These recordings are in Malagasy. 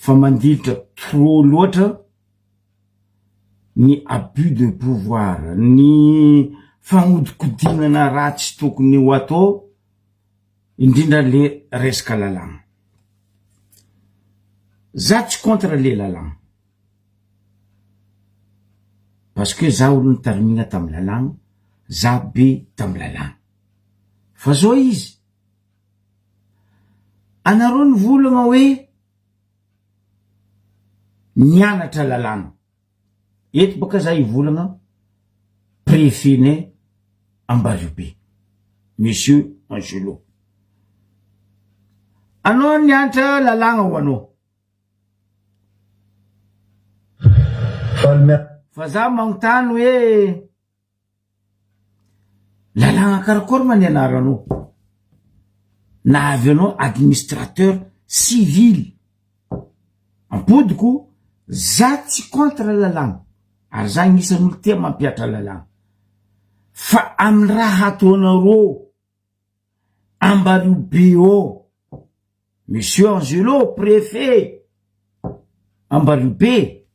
Fa mandilitra trop loatra ny abus de pouvoir, ny fagnodikodinana raha tsy tokony ho atao, indrindra le resaka lalàgna. Za tsy contre le lalàgna, parce que za olo nitarimigna tamy lalàgna, za be tamy lalàgna, fa zao izy, anareo nivolagna hoe nianatra lalàna, eto bôka za hivolagna prefet-nay Ambariobe, monsieur Angelo, anao nianatra lalàgna ho anao. Fa za magnontany hoe lalàgna karakory ma nianaranao? Nahavy anao administrateur civil. Ampodiko, za tsy contre lalàgna ary za agnisan'olo tia mampihatra lalàgna fa amy raha ataonareo Ambario be ô! Monsieur Angelo, préfet Ambario be!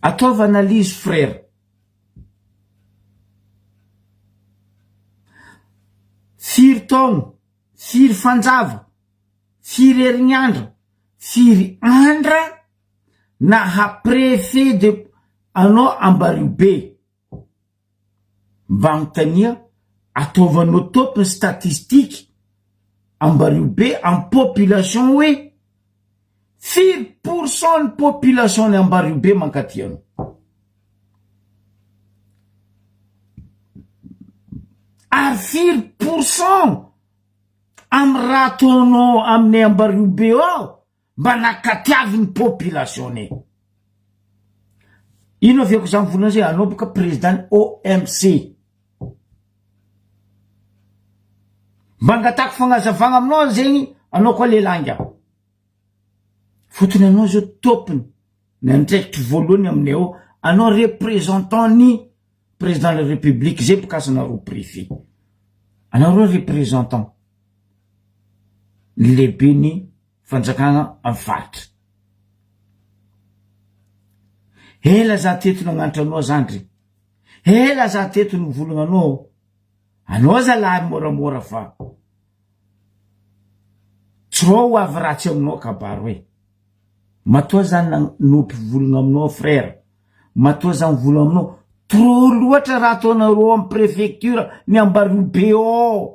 Ataovy analyse frère. Firy taogno, firy fanjava, firy herignandra, firy andra naha préfet de anao Ambario be. Mba anontania, ataovanao top ny statistique ambario be am population hoe firy pourcent ny population ny ambario be mankaty anao? Ary firy pourcent am raha ataonao aminay ambario be ao Mba nankatiavy ny population ne. Ino aviako zany volana zay anao boka président ny OMC. Mba angatako fagnazavagna aminao zegny anao koa lehilahy nga. Fotony anao zao tompony ny andraikitry voalohany aminay ao anao représentant ny président de la république zay boka asanareo préfet. Anareo représentant ny lehibe ny fanjakana am faritra. Ela za teto nagnanatra anao zandry, ela za teto nivolagna anao, anao zalahy moramora fa tsy rô ho avy ratsy aminao kabaro e, matoa za nampivolagna aminao frère, matoa za mivolagna aminao, trop loatra raha ataonareo am prefecture ny Ambariobe ao.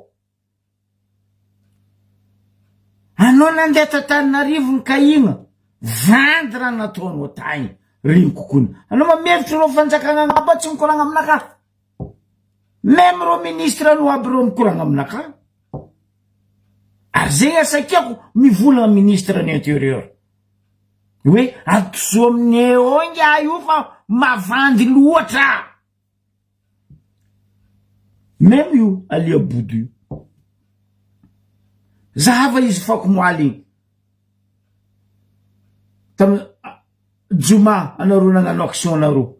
Anao nandeha t'Antananarivo ny kahina, vandy raha nataonao tagny, regny kokony. Anao mameritra ireo fanjakana angamba tsy mikoragna aminakahy. Même ireo ministre anao aby ireo mikoragna aminakahy. Ary zegny asakiako mivolagna ministre ny intérieur. Hoe antozo aminay eo ingahy io fa mavandy loatra. Même io Alia Bodo io. Zahava izy fakomoaly igny. Tam joma anareo nagnano action nareo.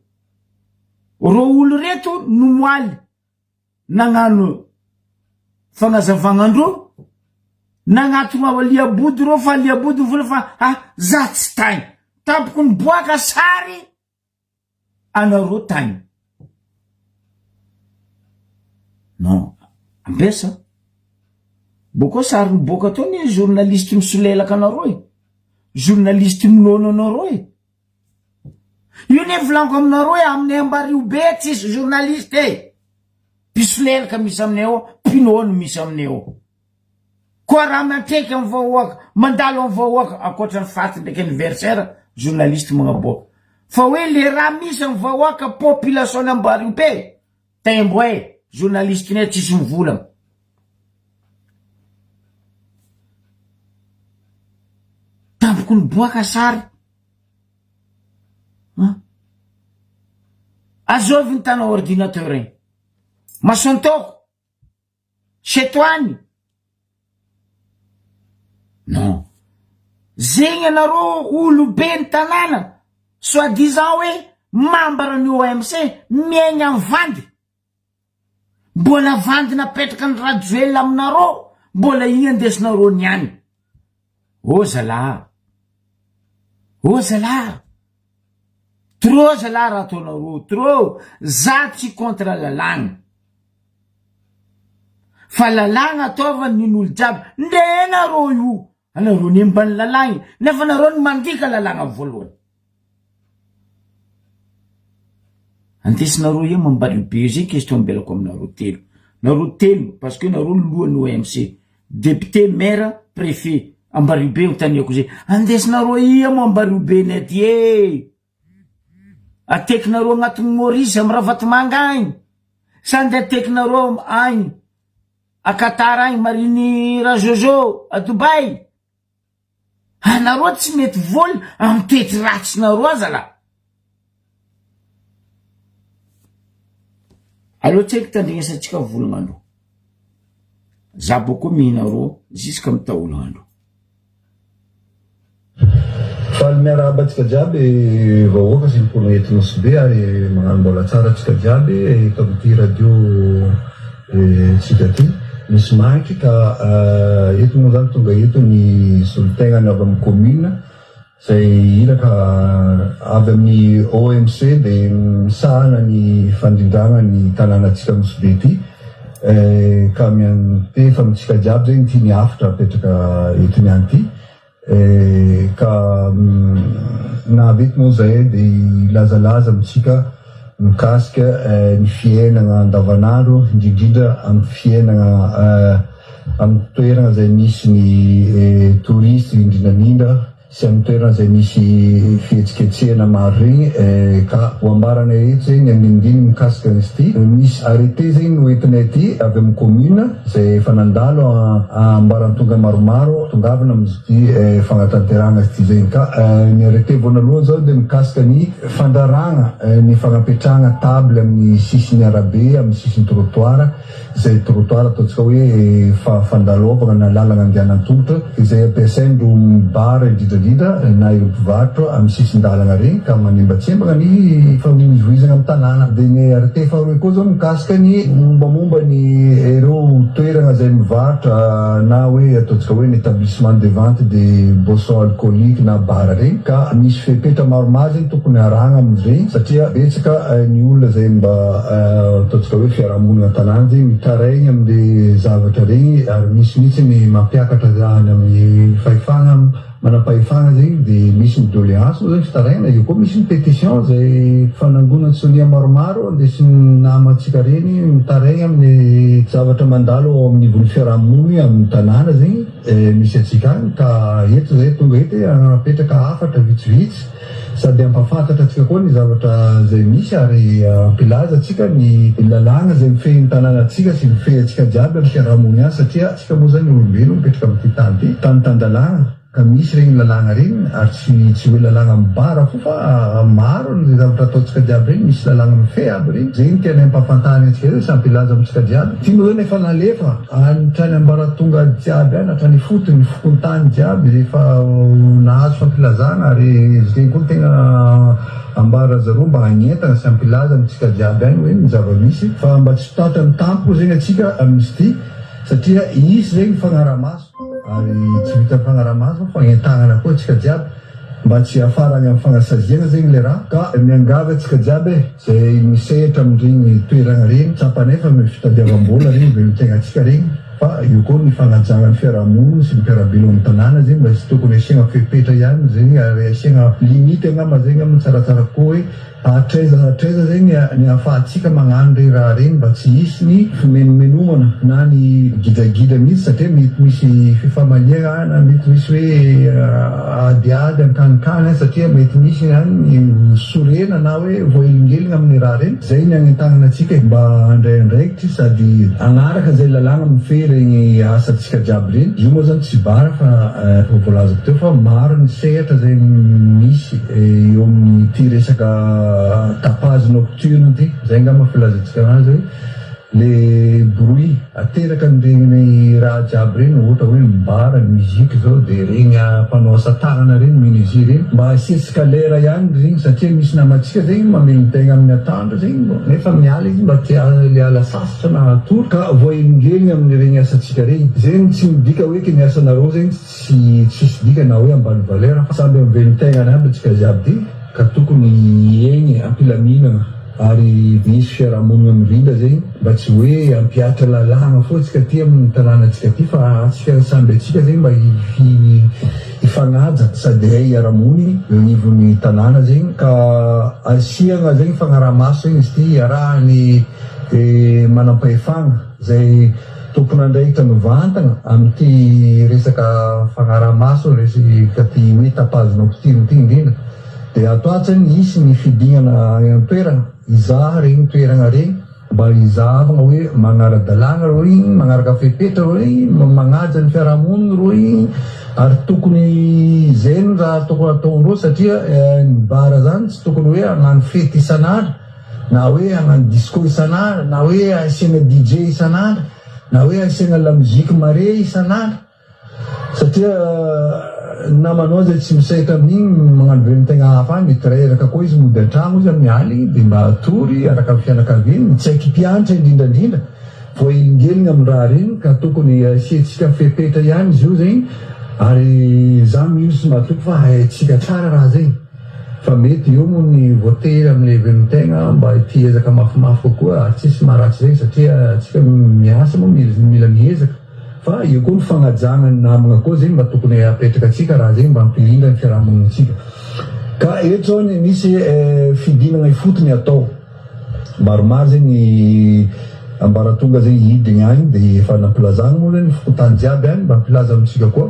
Reo olo reto nomoaly nagnano fagnazavagnandreo nagnatogna Alia Bodo reo fa Alia Bodo nivola fa ah za tsy tagny. Tampoko niboaka sary anareo tagny. Non, ambesa. Bôkô sary miboaka teo anie journaliste misolelaka anareo e. Journaliste minono anareo e. Io anie volaniko aminareo e, aminay Ambario be tsisy journaliste e. Mpisolelaka misy aminay ao, mpinono misy aminay ao. Koa raha miantraika amin'ny vahoaka, mandalo amin'ny vahoaka, ankoatra ny faty ndraiky anniversaire, journaliste magnaboaka. Fa hoe le raha misy amin'ny vahoaka, population ny Ambariobe, tembo e, journaliste nay tsisy mivolagna. Tampoko niboaka sary. Hein? Azovy ny tana ordinateur igny. Masontoko. Chez toi any? Non. Zegny anareo olobe ny tanàna, soit disant hoe membre ny OMC, miaigna am vandy. Mbola vandy napetraka ny Rajoelina aminareo, mbola igny andesinareo niany. Oh zalahy. Oh zalah! Trop zalah raha ataonareo, trop! Za tsy contre lalàgna. Fa lalàgna ataova nin'olo jiaby, ndre nareo io, anareo ne ambany lalàgna nefa nareo no mandika lalàgna voalohany. Andesinareo eo mambary be zay question ambelako aminareo telo, nareo telo parce que nareo lohan'ny OMC, député, maire, préfet, Ambaribe otaniako zay, andesinareo ia moa Ambaribe ny aty e! Atekinareo agnatin'ny Maurice amy Ravatomanga agny, sa nde atekinareo agny a Qatar agny mariny Rajojo a Dubaï? Anareo tsy mety vola amy toetry ratsinareo aza lah. Aleo tsaiky tandrignesantsika volagnandro. Za bôko mihina rô jusque amy taolagnandro. Faly miarahaba antsika jiaby vahoaka sy ny mponina eto Nosy Be ary magnano mbola tsara antsika jiaby eto amin'ity radio tsika ty. Misy mahantra ka eto moa zany tonga eto ny solontegnany avy amin'ny commune. Izay iraka avy amin'ny OMC dia misahana ny fandrindrana ny tanànantsika Nosy Be ity ka miantefa amintsika jiaby zegny ity ny hafatra apetraka eto niany ity ka na avy eto moa zahay dia hilazalaza amintsika mikasika ny fiainagna andavanandro indrindrindra amin'ny fiainagna Amin'ny toerana izay misy ny touriste indrindrandrindra sy amin'ny toerana izay misy fihetsiketsehana maro regny ka ho ambaranay eto zegny ny andinindininy mikasika an'izy ity. Misy arrêté zegny no entinay aty avy amin'ny commune izay efa nandalo ambarantonga maromaro tongavana amin'izy ity fagnatanterahana izy ity zegny ka ny arrêté voanalohany zao dia mikasika ny fandraragna ny fagnapetrahagna table amin'ny sisin'ny arabe amin'ny sisin'ny trottoir. Izay trottoir ataontsika hoe fandalovanana na lalana andehanan-tongotra izay ampiasain'ireo bar indrindra indrindra na ireo mpivarotra amin'ny sisin-dalana ireny ka manembatsembana ny fifamoivoizana amin'ny tanàna. Dia ny RT faharoa koa izao mikasika ny mombamomba ny ireo toerana izay mivarotra na hoe ataontsika hoe ny établissement de vente de boissons alcooliques na bar ireny ka misy fepetra maromaro izay tokony arahana amin'ireny satria betsaka ny olona izay mba ataontsika hoe fiarahamonina an-tanàna zegny mitaraigny amle zavatra regny ary misy mihitsy ny mampiakatra any amin'ny fahefagna manampahefagna zegny de misy ny doléance moa zany fitaraigna eo koa misy ny pétition zay fanangonan-tsonia maromaro andesin'ny namantsika regny mitaraigny amin'ny zavatra mandalo ao amin'ny ivon'ny fiarahamonigny amin'ny tanàna zegny misy antsika agny ka eto zay tonga eto hapetraka hafatra vitsivitsy Sady hampahafantatra antsika koa ny zavatra izay misy ary hampilaza antsika ny lalàna izay mifehy ny tanànantsika sy mifehy antsika jiaby amin'ny fiarahamonina any satria antsika moa izany olombelona mipetraka amin'ity tany ity, tany tan-dalàna ka misy ireny lalàna ireny ary tsy tsy hoe lalàna mibara fo fa maro ny zavatra ataontsika jiaby ireny misy lalàna mifehy aby ireny, izay no tianay hampahafantarina antsika izay sy hampilaza amintsika jiaby. Ity moa izany efa nalefa. Hatrany ambaratonga jiaby any, hatrany ifotony, fokontany jiaby efa nahazo fampilazana ary izy ireny koa no tegna ambara zareo mba hagnentana sy hampilaza amintsika jiaby any hoe ny zava-misy fa mba tsy ho tratran'ny tampoka zegny atsika amin'izy ity satria hisy zegny fagnarahamaso ary tsy vitan'ny fagnarahamaso fa fagnentagnana koa atsika jiaby mba tsy hiafara any amin'ny fagnasaziagna zegny le raha ka miangavy atsika jiaby e. Zay misehatra amin'ireny toerana ireny, tsapanay fa fitadiavam-bola ireny, velon-tegnantsika ireny, fa eo koa ny fanajana ny fiarahamonina sy ny mpiara-belona amin'ny tanàna zegny mba tsy tokony asiagna fepetra ihany zegny ary asiagna limite angamba zegny angamba tsaratsara kokoa hoe hatraiza hatraiza zegny ny ahafahantsika magnano ireny raha ireny mba tsy hisy ny fimenomenomana na ny gidragidra mihitsy satria mety misy fifamaliagna na mety misy hoe adiady ankanikany satria mety misy ihany ny sorena na hoe voahelingelina amin'ny raha ireny. Izay ny agnentagnana antsika mba handray andraikitry sady hagnaraka izay lalàgna mifehy regny asantsika jiaby regny. Io moa zany tsy bara fa efa voalazako teo fa maro ny sehatra izay misy eo amin'ity resaka tapage nocturne ity. Izay angamba filazantsika anazy hoe. Le bruit ateraka an'ireny raha jiaby ireny ohatra hoe ny bar, ny musique zao de regny mpanao asa tanana regny menuisier regny mba asia scalaire ihany regny satria misy namantsika zegny mamelon-tegna amin'ny atoandro zegny nefa amin'ny alina izy mba te hiala sasatra na hatory ka voahelingelina amin'iregny asantsika regny. Zegny tsy midika hoe ke ny asanareo zegny tsy tsisy dikany na hoe ambany valeur fa samby amin'ny velon-tegnany aby antsika jiaby ty ka tokony hiaigny am-pilaminagna ary misy fiarahamonigna mirindra zegny mba tsy hoe hampihatra lalàgna fô antsika aty amin'ny tanànantsika aty fa antsika samby antsika zegny mba hifagnaja sady hay hiara-monigny eo agnivon'ny tanàna zegny ka asiagna zegny fagnaraha-maso zegny izy ty iarahan'ny manampahefagna Izay tompon'andraikitra mivantana amin'ity resaka fagnaraha-maso resaka ty hoe tapage nocturne ity indrindra dia ato ato zany hisy ny fidinana any an-toerana hizaha regny toerana regny mba hizahavagna hoe magnara-dalàgna reo igny, magnaraka fepetra reo igny, magnaja ny fiarahamonina reo igny ary tokony izay no raha tokony ataondreo satria ny bar zany tsy tokony hoe hagnano fety isan'andro na hoe hagnano disco isan'andro, na hoe asiagna DJ isan'andro, na hoe asiagna lamoziky mare isan'andro, satria ny namanao zay tsy misehatra amin'igny magnano velon-tegna hafa agny, mety reraka koa izy mody an-tragno izy amin'ny aligny de mba hatory hiaraka amin'ny fianakaviany, ny tsy haiky mpianatra indrindrandrindra voahelingeligna amin'ny raha regny ka tokony asiantsika fepetra ihany izy io zegny ary za mino sy matoky fa haintsika tsara raha zegny. Fa mety eo moa ny voatery amin'ny velon-tegna mba ity ezaka mafimafy kokoa ary tsisy maharatsy zegny satria antsika miasa moa mila miezaka fa eo koa ny fagnajagna ny namagna koa zegny mba tokony apetraka antsika raha zegny mba hampirindra ny fiarahamonintsika. Ka eto zao ny misy fidinagna ifotony atao. Maromaro zegny ny ambaratonga zegny hidigny agny de efa nampilazagna moa zegny ny fokontany jiaby agny mba hampilaza amintsika koa.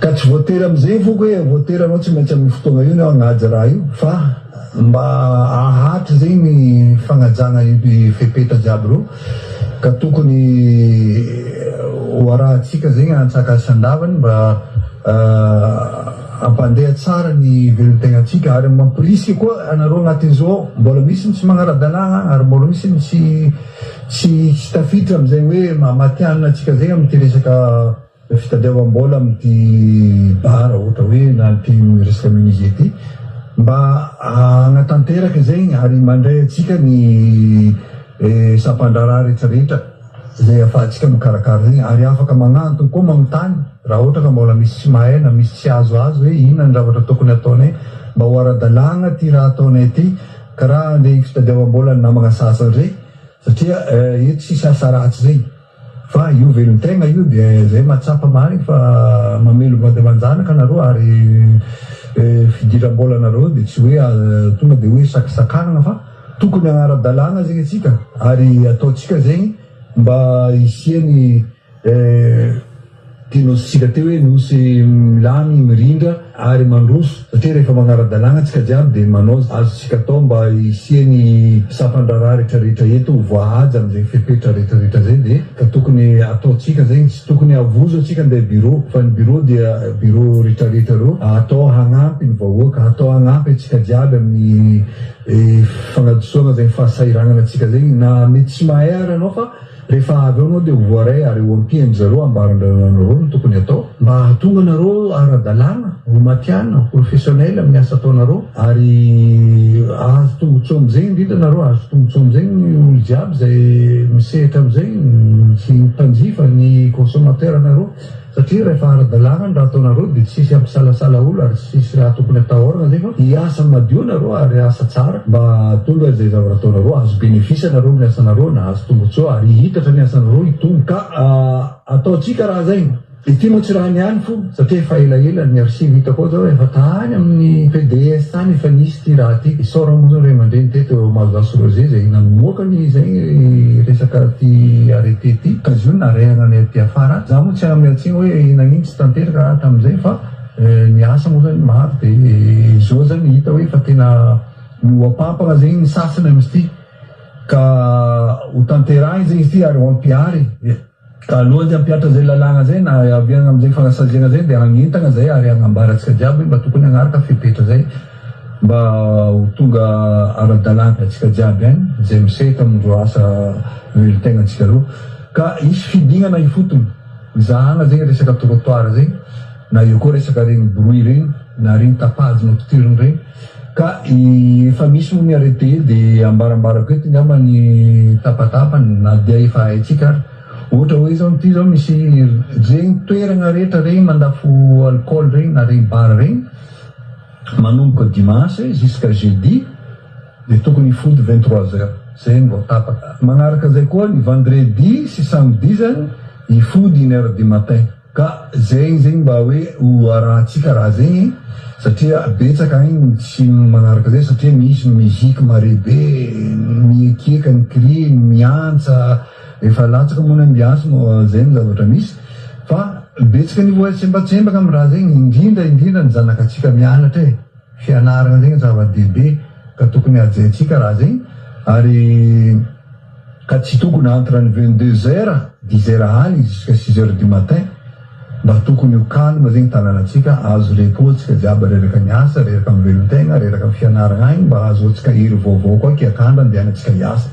Ka tsy voatery amizegny foko hoe voatery anao tsy maintsy amin'ny fotoagna io enao hagnaja raha io fa mba ahatry zegny ny fagnajagna io fepetra jiaby reo ka tokony ho arahantsika zegny antsakany sy andavany mba Hampandeha tsara ny velon-tegnantsika ary mamporisika koa anareo agnatin'izao ao, mbola misy ny tsy magnara-dalàgna ary mbola misy ny tsy tsy tsy tafiditra amin'izay hoe maha matihanina antsika zay amin'ity resaka fitadiavam-bola amin'ity bar ohatra hoe na ity resaka menuisier ity mba hagnatanteraka zegny ary mandray antsika ny sampan-draharaha rehetrarehetra. Izay afahantsika mikarakara zegny ary afaka magnantogno koa magnontany raha ohatra ka mbola misy tsy mahay na misy tsy azoazo hoe inona ny zavatra tokony ataonay mba ho ara-dalàgna ty raha ataonay ty karaha andeha fitadiavam-bola ny namagna sasany rey satria eto tsisy asa ratsy zegny fa io velon-tegna io dia zay mahatsapa marigny fa mamelo vady aman-janaka anareo ary fidiram-bolanareo dia tsy hoe tonga dia hoe sakisakanana fa Tokony hagnara-dalàgna zegny antsika ary ataontsika zegny mba hisian'ny ty nosy-tsika ty hoe nosy milamy, mirindra ary mandroso satria rehefa magnara-dalàgna antsika jiaby dia manao ze azontsika atao mba hisian'ny sampan-draharaha retraretra eto ho voahaja am'zay fepetra retraretra zay dia ka tokony ataontsika zegny, tsy tokony havozo antsika andeha bureau fa ny bureau dia bureau retraretra reo atao hagnampy ny vahoaka, atao hagnampy antsika jiaby amin'ny Fagnadisoana zegny fahasahiragnana antsika zegny na mety tsy mahay ary anao fa rehefa avy eo anao dia ho voaray ary ho ampian-dry zareo ambaran-dranareo ny tokony atao mba hahatonga anareo ara-dalàna, ho matihanina, ho professionnel amin'ny asa ataonareo ary hahazo tombotsoa amizegny indrindra nareo, hahazo tombotsoa amizegny ny olo jiaby zay misehatra amizegny, ny mpanjifa, ny consommateur anareo. Satria rehefa ara-dalàna ny raha ataonareo dia tsisy hampisalasala olo ary tsisy raha tokony atahorana zay fa hiasa madio nareo ary hiasa tsara mba hahatonga izay zavatra ataonareo hahazo bénéfice nareo amin'ny asanareo na hahazo tombotsoa ary hihitatra ny asanareo hitombo ka ataontsika raha zay. Ity moa tsy raha niany fo satria efa elaela ny archive hitako ao zao efa tany amin'ny PDS tany efa nisy ity raha ity. Isaorana moa zao ray aman-dreny teto Mahazasy Roger izay namoaka ny izay resaka ity arrêté ity ka izy io narehana ny aty afara. Za moa tsy hanome tsiny hoe nagnino tsy tanteraka raha tamin'izay fa ny asa moa zany maro de izao zany hita hoe efa tena mihoapampana zegny ny sasany amin'izy ity ka ho tanterahiny zegny izy ity ary ho ampihariny. Ka alohan'ny hampihatra izay lalàgna zay na hiaviagna amizay fagnasaziagna zay dia hagnentagna zay ary hagnambara antsika jiaby hoe mba tokony hagnaraka fepetra zay. Mba ho tonga ara-dalàna antsika jiaby any izay misehatra amin'ireo asa velon-tegnantsika ireo. Ka hisy fidignana ifotony hizahana zegny resaka trottoir zegny na eo koa resaka regny bruit regny na regny tapage nocturne regny. Ka efa misy moa ny arrêté de ambarambarako eto ngamba ny tapatapany na dia efa haintsika ary. Ohatra hoe zao ity zao misy regny toeragna rehetra regny mandafo alcool regny na regny bar regny. Manomboka dimanche jusqu'à jeudi dia tokony hifody 23 heures, zay no vao tapaka. Magnaraka zay koa ny vendredi sy samedi zany hifody une heure du matin. Ka zegny zegny mba hoe ho arahantsika raha zegny satria betsaka agny ny tsy magnaraka zay satria misy ny musique mare be, mihekieka ny cri, ny miantsa, efa latsaka moa ny ambiance moa zay ny zavatra misy fa Betsaka ny voatsembatsembaka am raha zegny indrindra indrindra ny zanakatsika mianatra e! Fianaragna zegny zava-dehibe ka tokony hajaintsika raha zegny ary ka tsy tokony entre ny 22 heures, dix heures aligny jusqu'à six heures du matin mba tokony ho calme zegny tanànatsika azo repos tsika jiaby reraka miasa, reraka mivelon-tegna, reraka am fianaragna agny mba ahazoantsika hery vaovao koa kiakandro andehanantsika hiasa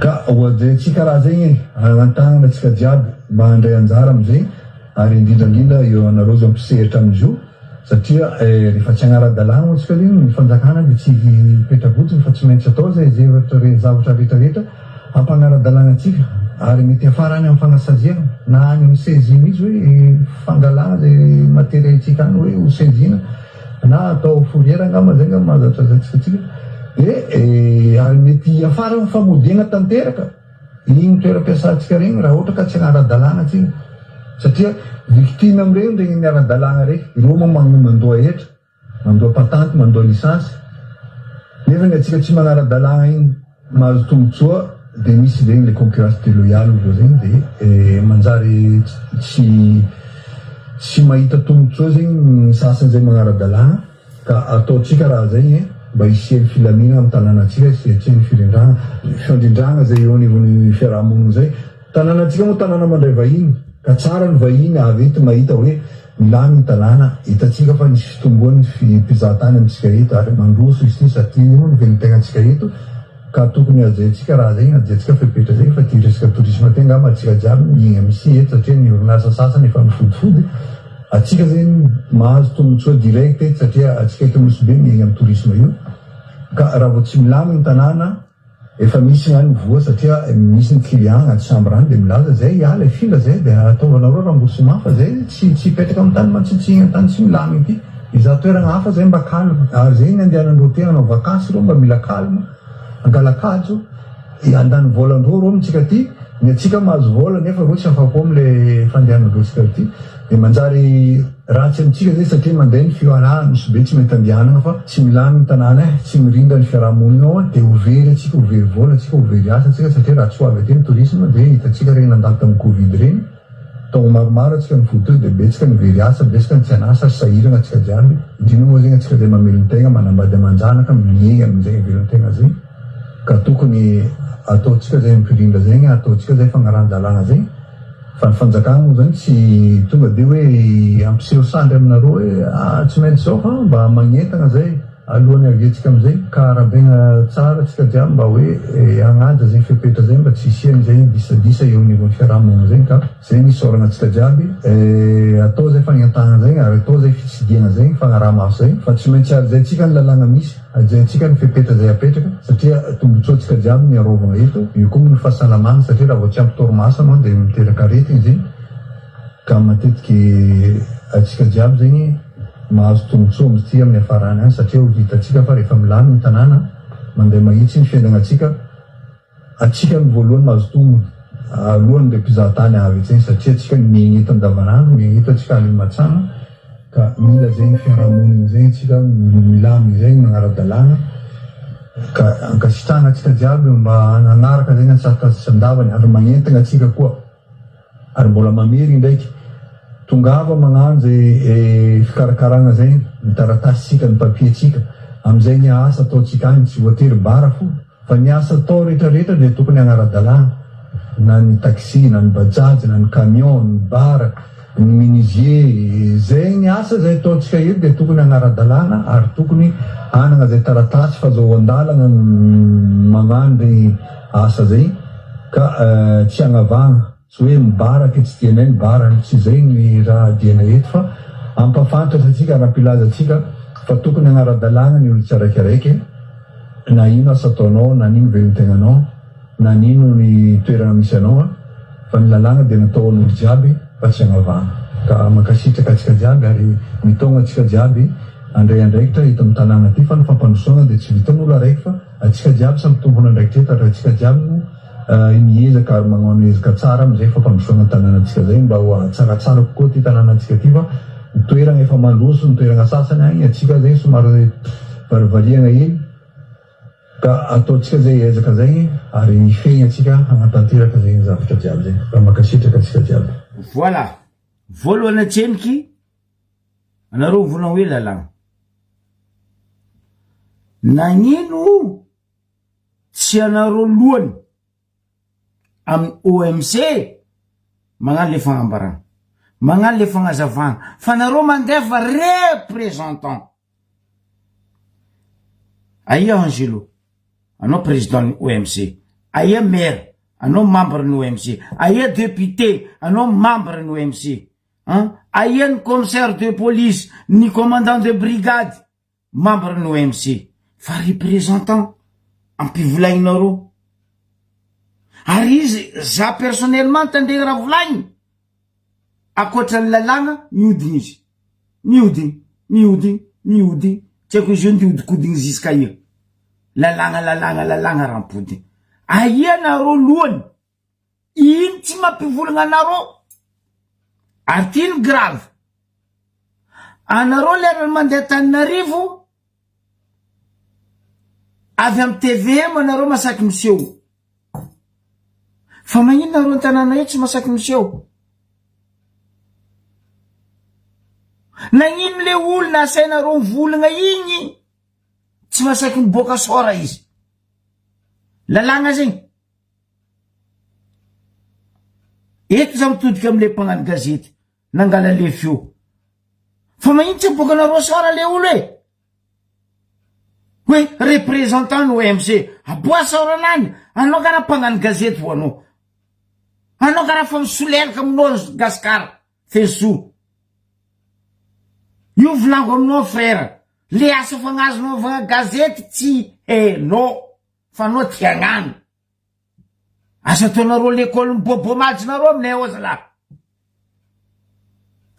ka ho hajaintsika raha zegny e! Agnantagnana tsika jiaby. Mba handray anjara amin'izay ary indrindra indrindra eo anareo izao mpisehatra amin'izio satria rehefa tsy hagnara-dalàna moa tsika zegny ny fanjakana dia tsy hipetra-botsiny fa tsy maintsy atao izay zevatra zavatra rehetra rehetra hampagnara-dalàna antsika ary mety hiafara any amin'ny fanasaziana na any amin'ny saisie mihitsy hoe fangalana izay matériel-tsika any hoe ho saisina na atao fourrière angamba zay angamba mahazatra antsika antsika dia ary mety hiafara amin'ny famodiana tanteraka. Iny toeram-piasantsika regny raha ohatra ka tsy agnara-dalàgna tsika satria victime amin'ireny regny miara-dalàgna regny, ireo moa mandoa hetra, mandoa patanty, mandoa licence nefa ny antsika tsy magnara-dalàgna igny mahazo tombotsoa de misy zegny le concurrence deloyale ozy zegny de manjary tsy tsy mahita tombotsoa zegny ny sasany zay magnara-dalàgna. Ka ataontsika raha zay e, mba hisian'ny filaminana amin'ny tanànantsika sy hisian'ny firindrana, fandrindrana zay eo anivon'ny fiaraha-monina zay. Tanànantsika moa tanàna mandray vahiny, ka tsara ny vahiny avy eto mahita hoe milamina ny tanàna, hitantsika fa nisy fitomboan'ny mpizahatany amintsika eto ary mandroso izy ity satria io no velon-tegnantsika eto. Ka tokony hajaintsika raha zegny, hajaintsika fepetra zegny fa ty resaka tourisme ty angamba antsika jiaby miaigna mihitsy eto satria ny orinasa sasany efa mifodifody, antsika zegny mahazo tombotsoa direct eto satria antsika eto Nosy Be miaigna am tourisme io, ka raha vao tsy milaminy ny tanàna efa misy ihany ny voa satria misy ny client agnaty chambre agny de milaza zay hiala hifindra zay de ataovanareo remboursement fa zay tsy tsy hipetraka am tany mantsintsigny am tany tsy milaminy ty. Izaho toeragna hafa zay mba calme ary zay ny andehanandreo te hanao vakansy reo mba mila calme angala kajo handany volandreo reo amintsika aty ny atsika mahazo vola nefa reo tsy afapo amle fandehanandreo tsika aty de manjary ratsy amintsika zay satria mandeha ny fihoarahana misy be tsy mety andehanagna fa tsy milamy ny tanàna eh tsy mirindra ny fiarahamonigna ao de ho very atsika ho very vola atsika ho very asa atsika satria raha tsy ho avy aty ny tourisme de hitantsika regny nandalo tamin'ny covid regny Taogno maromaro atsika nivory teo dia betsaka ny very asa, betsaka ny tsy an'asa ary sahirana atsika jiaby, indrindra moa zegny atsika zay mamelon-tegna, manambady aman-janaka, miegny amin'izay velon-tegna zay, ka tokony ataontsika zay mpirindra zegny, ataontsika zay fagnarahan-dalàgna zegny, fa ny fanjakagna moa zany tsy tonga de hoe hampiseho sandry aminareo hoe ah tsy maintsy zao fa mba magnentagna zay. Alohan'ny haviantsika amin'izay ka arabaina tsara tsika jiaby mba hoe hagnaja zegny fepetra zegny mba tsy hisian'izay disadisa eo anivon'ny fiarahamonina zegny ka zay ny isaoragna antsika jiaby atao zay fagnentagna zegny ary atao zay fitsidihagna zegny fagnaraha-maso zegny fa tsy maintsy hajaintsika ny lalàgna misy hajaintsika ny fepetra zay apetraka satria tombotsoa antsika jiaby ny arovagna eto io koa moa ny fahasalamagna satria raha vao tsy ampy torimaso anao dia miteraka aretigny zegny Ka matetiky antsika jiaby zegny mahazo tombotsoa amin'ity amin'ny hafarany any satria ho hitantsika fa rehefa milaminy ny tanàna, mandeha mahitsy ny fiainagnantsika, antsika no voalohany mahazo tombony alohan'ireo mpizahatany avy etsy zegny satria antsika no miaigna eto andavanandro, miaigna eto antsika any Matsana ka mila zegny fiarahamonigny zegny antsika milaminy zegny magnara-dalàgna ka ankasitrahana antsika jiaby mba hanaraka zegny antsakany sy andavany ary magnentagna antsika koa. Ary mbola mamery indraiky. Tongava magnano zay fikarakaragna zay ny taratasitsika, ny papier-tsika, amizay ny asa ataontsika agny tsy voatery bara fo fa ny asa atao retraretra dia tokony hagnara-dalàna na ny taxi na ny bajaj na ny camion, ny bar. Ny menuisier, izay ny asa izay ataontsika eto dia tokony hanara-dalàna ary tokony hanana izay taratasy fazahoan-dalana magnano regny asa zay ka tsy hagnavahagna, tsy hoe mibaraky tsy tianay ny barany, tsy izay ny raha dianay eto fa hampafantatra antsika ary hampilaza antsika fa tokony hagnara-dalàgna ny olo tsiraikiraiky na ino asa ataonao na n'ino velon-tegnanao. Nanino ny toerana misy anao an? Fa ny lalàna dia natao ho an'olo jiaby fa tsy hagnavahana. Ka mankasitraka antsika jiaby ary mitaogna antsika jiaby handray andraikitra eto amin'ny tanàna aty fa ny fampandrosoagna dia tsy vitan'olo araiky fa antsika jiaby samy tompon'andraikitra eto ary antsika jiaby no miezaka ary magnano ezaka tsara amin'izay fampandrosoagna ny tanànantsika zay mba ho tsaratsara kokoa ty tanànantsika ty fa ny toeragna efa mandroso ny toeragna sasany agny antsika zegny somary varivariagna hely. Ka ataontsika zay ezaka zay ary hifehy antsika hanatanteraka zegny zavatra jiaby zegny. Ka mankasitraka antsika jiaby. Voilà! Voalohany atseniky anareo mivolagna hoe lalàgna. Nagnino tsy anareo lohany amin'ny OMC magnano le fagnambarana, magnano le fagnazavana fa nareo mandefa représentant. Aia Angelo, anao président ny OMC, aia maire, anao membre ny OMC, aia député, anao membre ny OMC, an, aia ny commissaire de police, ny commandant de brigade, membre ny OMC, fa représentant ampivolagnareo. Ary izy, za personnellement tandregny raha volagniny, Akoatra ny lalàna, mihodina izy. Mihodina, mihodina, mihodina, tsy haiko izy io nihodikodiny jusqu'à ia. Lalàna, lalàna, lalàna rampodina. Aia nareo lohany? Ino tsy mampivolagna anareo? Ary ty ny grave. Anareo lerany mandeha Antananarivo, avy amy tvm anareo masaky miseho. Fa maninona nareo an-tanàna io tsy masaky miseho? Nagnino le olona asainareo mivolagna igny tsy masaky miboaka sora izy? Lalàgna zegny. Eto za mitodika amle mpagnano gazety nangala le feo. Fa magnino tsy aboakanareo sora le olo e? Hoe représentant ny OMC, aboa saorana any, anao karaha mpagnano gazety ho anao. Anao karaha fa misolelaka aminao Gasikara, Fenosoa. Io volango aminao frère, le asa fagnazonao gazety tsy hainao fa anao tia hagnano. Asa ataonareo l'école mibobo majy nareo aminay ao zalahy.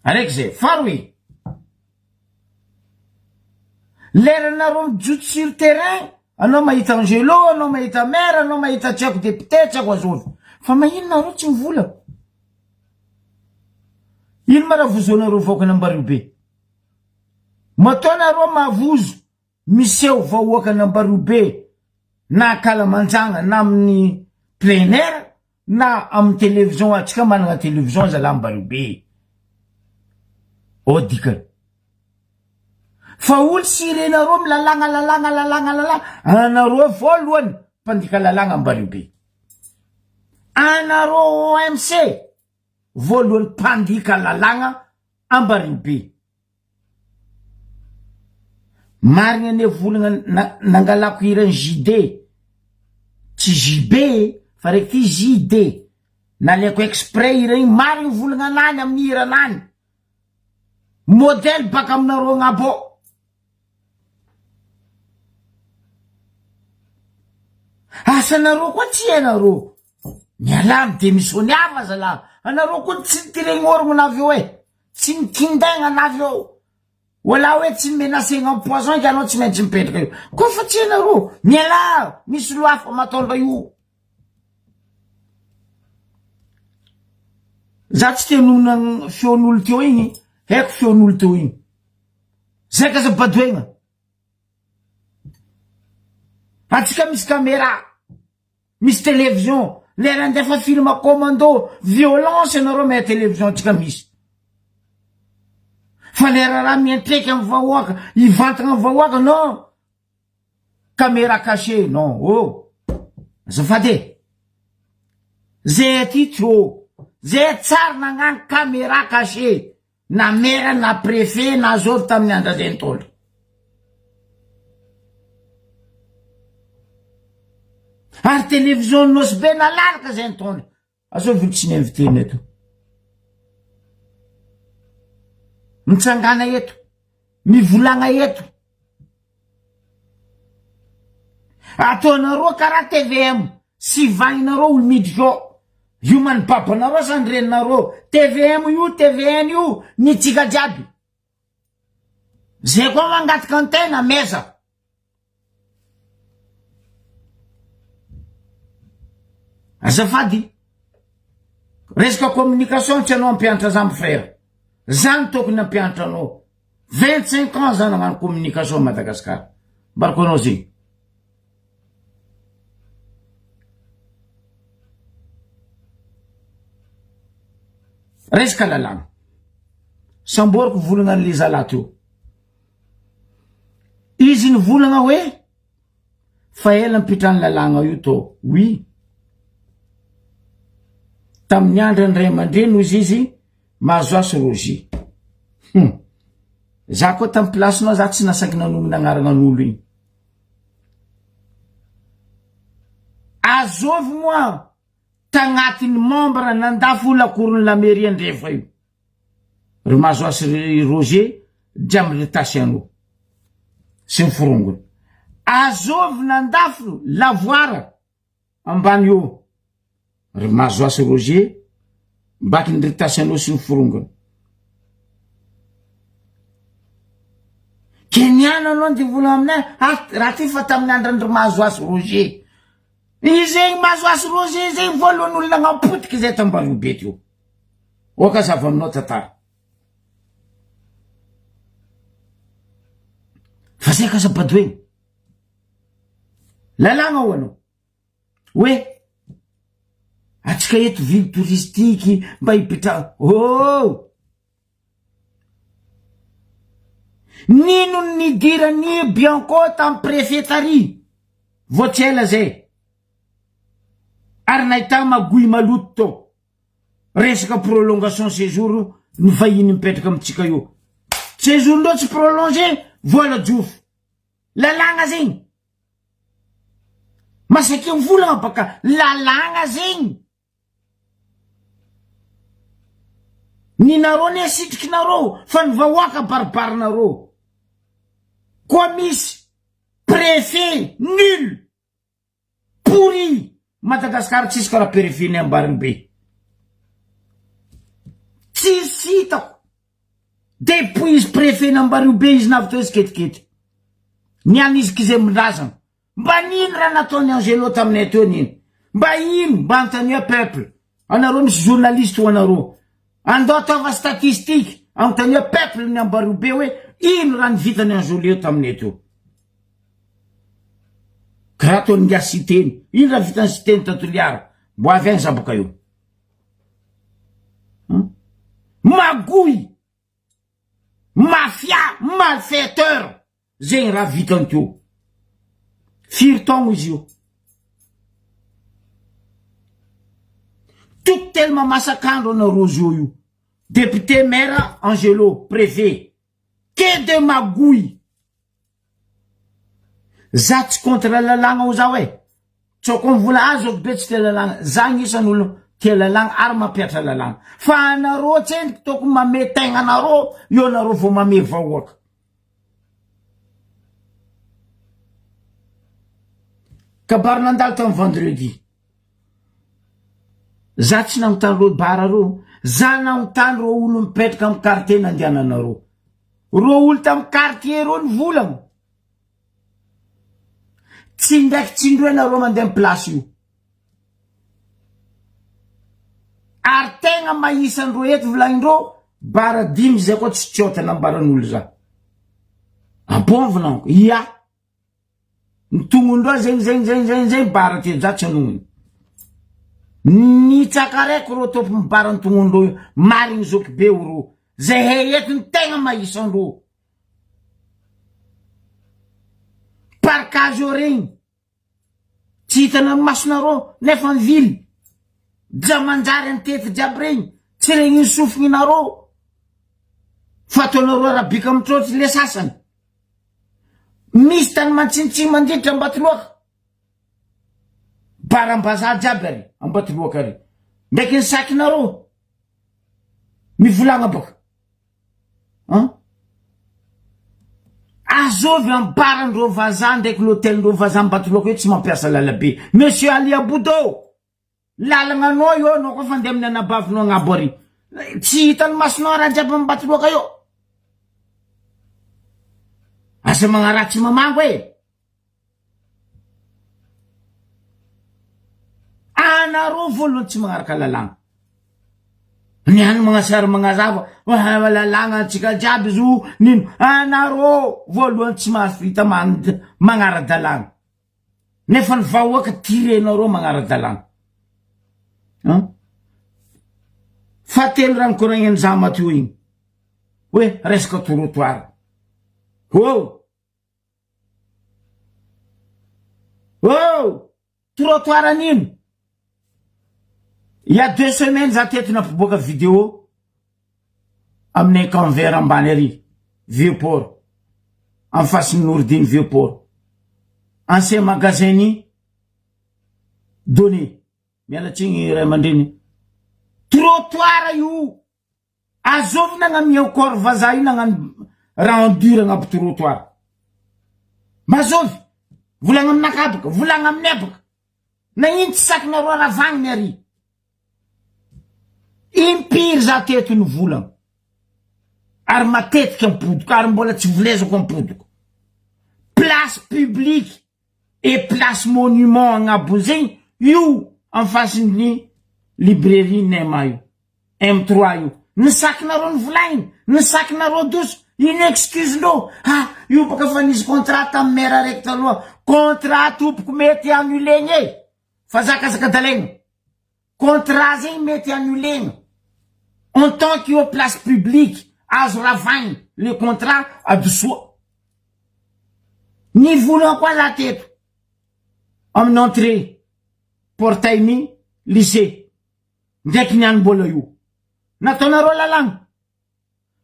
Araiky zay. Faharoy. Leranareo mijotso sur terrain, anao mahita Angelo, anao mahita maire, anao mahita tsy haiko député, tsy haiko azovy. Fa magnino nareo tsy mivola? Ino ma raha vozoanareo vahoakan'Ambariho be? Matoa nareo mavozo Miseho vahoakan'Ambarobe na ankalamanjagna na amin'ny plein air na amin'ny télévision atsika managna télévision zalahy Ambarobe ao dikany fa olo sy renareo milalagna lalagna lalagna lalagna anareo voalohany mpandika lalagna Ambarobe anareo OMC voalohany mpandika lalagna Ambarobe Marigna anie volagna nangalako hiran'i JD, tsy JB e, fa raiky ty JD, nalaiko exprès hira igny, marigny volagna anany amin'ny hiranany, modèle baka aminareo agnabo ao. Asanareo koa tsy hainareo, mialà mi-demissionner zalahy, anareo koa tsy nitiregny orogno na avy eo e. Tsy mikindaigna anavy eo. Wala hoe tsy menacegna am poison ka anao tsy maintsy mipetraka eo. Koa fa tsy hainareo, mialà, misy loi hafa matondra io. Za tsy te hanonona feon'olo teo igny, haiko feon'olo teo igny. Zay ka aza badoegna. Antsika misy caméra. Misy télévision, lera andefa film commando, violence ianareo mais télévision tsika misy. Fa lera raha miantraika amin'ny vahoaka, hivantagna amin'ny vahoaka, non. Caméra cachée, non. Oh. Azafady e. Zay aty trop. Zay tsary nagnano caméra cachée na maire na préfet na zovy tamin'ny andro zay nitondra. Ary télévision Nosy Be nalalaka zay nitondra. Azovy olo tsy ni-inviter-na eto. Mitsangana eto. Mivolagna eto. Ataonareo karaha tvm sivahinareo olo miditra ao. Io man babanareo sa ny reninareo. Tvm io tvn io ny tsika jiaby. Zay koa mangataka antena meza. Azafady, resaka communication tsy anao ampianatra za my frère. Za no tokony ampianatra anao. 25 ans za nagnano communication à Madagascar. Mbarako anao zegny. Resaka lalàna. Samboriko volagna an'le zalahy teo. Izy nivolagna hoe fa ela nipitrany lalàgna io tô oui. Tamin'ny andran'ny ray aman-dreny hozy izy Mahazoasy Roger. Hum. Za koa tamin'ny place-nao za tsy nasaky nanonona agnarana an'olo igny. Azovy moa tagnatin'ny membre nandafo lakoron'ny la mairie Andrefa io. Ry Mahazoasy ry Roger dia ry Tasiano sy ny forongony. Azovy nandafo lavoara ambany eo ry Mahazoasy Roger mbaky ny ry Tasiano sy ny forongony. Keniana aloha ny vola aminay ah, raha ty fa tamin'ny andran'ny ry Mahazoasy Roger. Izegny Mahazoasy Roger zegny voalohany olona nagnapotiky zay tambarobe teo. Oka zava aminao tantara. Fa zay kasa badoegny. Lalàgna ho anao. Hoe atsika eto ville touristique mba hipetraha. Oh! Nino ny nidiran'i Bianco tamin'ny préfet tary vao tsy ela zay. Ary nahitana magoy maloto tao. Resaka prolongation séjour ny vahiny mipetraka amintsika io. Séjour ndreo tsy prolongé, vola jofo. Lalàgna zegny. Masaky mivolagna baka lalàgna zegny. Ny nareo ne sitriky nareo fa ny vahoaka baribarinareo. Koa misy préfet nul. Pourri! Madagascar tsisy karaha préfet ny Ambarimbe. Tsisy hitako. Depuis izy préfet ny Ambariobe izy navy teo izy ketikety. Ny any izy kizemindrazana. Mba nino raha nataon'i Angelo taminay teo nino. Mba ino mba antanio peuple. Anareo misy journaliste ho anareo. Andao ataova statistique antanio peuple ny Ambariobe hoe ino raha ny vitan'i Angelo taminay teo. Karaha ataon'i Ingahy Siteny. Ino raha vitan'i Siteny ta Toliara? Mbo avy any za boka eo. Magouille! Mafia! Malfaiteur! Zegny raha vitany teo. Firy taogno izy io? Tout tellement masak'andro anareo zio io. Député maire Angelo, préfet. Que de magouille! Za tsy contre lalàgna ho zaho e! Tsao koa mivola azoko be tsy tia lalàgna, za agnisan'ny olo tia lalàgna ary mampihatra lalàgna. Fa anareo tsendriky tokony mamehy tegnanareo eo anareo vao mamehy vahoaka. Kabary nandalo tamin'ny vendredi. Za tsy nanontany reo bara reo, za nanontany reo olo mipetraka amin'ny quartier nandehananareo. Reo olo tamin'ny quartier reo nivolagna. Tsy indraiky tsy indroa nareo mandeha amin'ny place io. Ary tegna mahisa andreo eto volagnindreo bara dimy zay koa tsy tsiota nambaran'olo za. Ah bon volagniko? Ia. Ny tognondreo zegny zegny zegny zegny zegny bara teo za tsy anognona. Nitsakaraiko reo tompony bara ny tognondreo io marigny zoky be oro. Zahay eto ny tegna mahisa andreo. Parkage eo regny tsy hitanareo masonareo nefa mivily. Dza manjary antety jiaby regny tsy regniny sofigny nareo fa ataonareo arabika mitrôtry le sasany. Misy tany mantsintsiny mandiditra Ambatoloaka. Baram-bazaha jiaby ary Ambatoloaka ary. Ndraiky ny sakinareo mivolagna baka. An? Azovy ambaran'ireo vazaha ndraiky l'hôtel-ndreo vazaha Ambatoloaka io tsy mampiasa lalabe. Monsieur Ali Aboudo! Lalagna anao io anao koa fa andeha amin'ny anabavinao agnabo ary. Tsy hitan'ny masonao raha jiaby Ambatoloaka io. Aza magnaratsy mamango e. Anareo voalohany tsy magnaraka lalàgna. Ny any magnasary magnazava lalàgna antsika jiaby zo nino. Anareo voalohany tsy mahavita magnara-dalàgna. Nefa ny vahoaka tirenareo magnara-dalàna. An? Fahatelo raha nikoragnan'i Jean Mathieu igny hoe resaka trottoir. Oh! Oh! Trottoir an'ino? Il y a deux semaines za teto nampiboaka vidéo amin'ny Canver ambany ary, vieux port, en face ny Nourdine vieux port. Ancien magasin ny Donné. Miala tsiny ray aman-dreny. Trottoir io. Azovy nagnamia corps vazaha io nagnano raha en dur agnabo trottoir. Mazovy. Volagna aminakahy baka, volagna aminay baka. Nagnino tsy sakinareo ravagniny ary? Impiry za teto nivolagna ary matetika ampodiko ary mbola tsy volezako ampodiko. Place publique et place monument agnabony zegny io en face ny librairie Nema io. M3 io. Ny sakinareo nivolagniny, ny sakinareo doso, ino excuse ndreo? Ha, io baka fa nisy contrat tamin'ny maire araiky taloha. Contrat tompoko mety annulegna e! Fa zakazakadalaigna. Contrat zegny mety annulegna. En tant que eo place publique, azo ravaigna le contrat adosoa. Nivolagna koa za teto amin'ny entrée portail-ny lycée. Ndraiky ny any mbola io. Nataonareo lalàgna.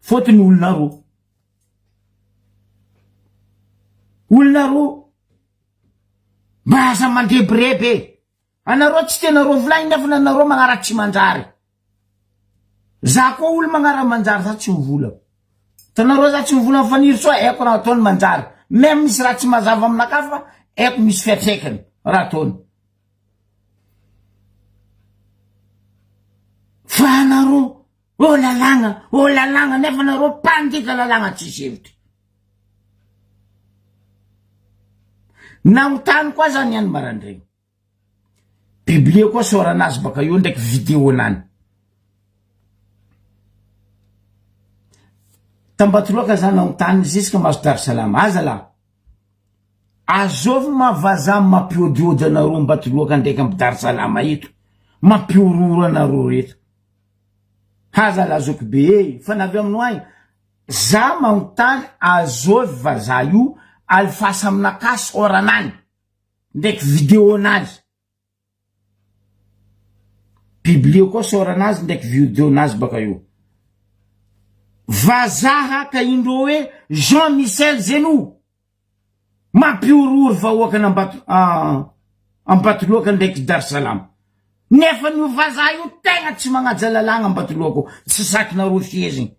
Fôtony olona roa. Olona roa. Mba aza mandrebireby e. Anareo tsy tianareo volagniny nefa nanareo magnaraka tsy manjary. Za koa olo magnara manjary za tsy mivola. Tanareo za tsy mivola am Fanirisoa haiko raha ataony manjary. Même misy raha tsy mazava aminakahy fa haiko misy fiatraikany raha ataony. Fa anareo oh lalàgna oh lalàgna nefa anareo mpandika lalàgna tsisy hevitra. Nagnontany koa za niany maraindraigny. Publier koa sôranazy baka eo ndraiky vidéo-nany. Tambatoloaka za nagnontany jusque maso Dar Salam. Aza lah. Azovy ma vazaha mampiodiody anareo Ambatoloaka ndraiky am Dar Salam eto. Mampihorohoro anareo reto. Haza lah zoky be e, fa navy aminao agny. Za magnontany azovy vazaha io alifasa aminakahy sôranany. Ndraiky vidéo nazy. Publier koa sôranazy ndraiky vidéo nazy baka eo. Vazaha ka indreo hoe Jean Michel Zenou. Mampihorohoro vahoaka an'Ambato Ambatoloaka ndraiky Dar Salam. Nefa io vazaha io tegna tsy magnaja lalàgna Ambatoloaka ao. Tsy sakinareo fihezigny.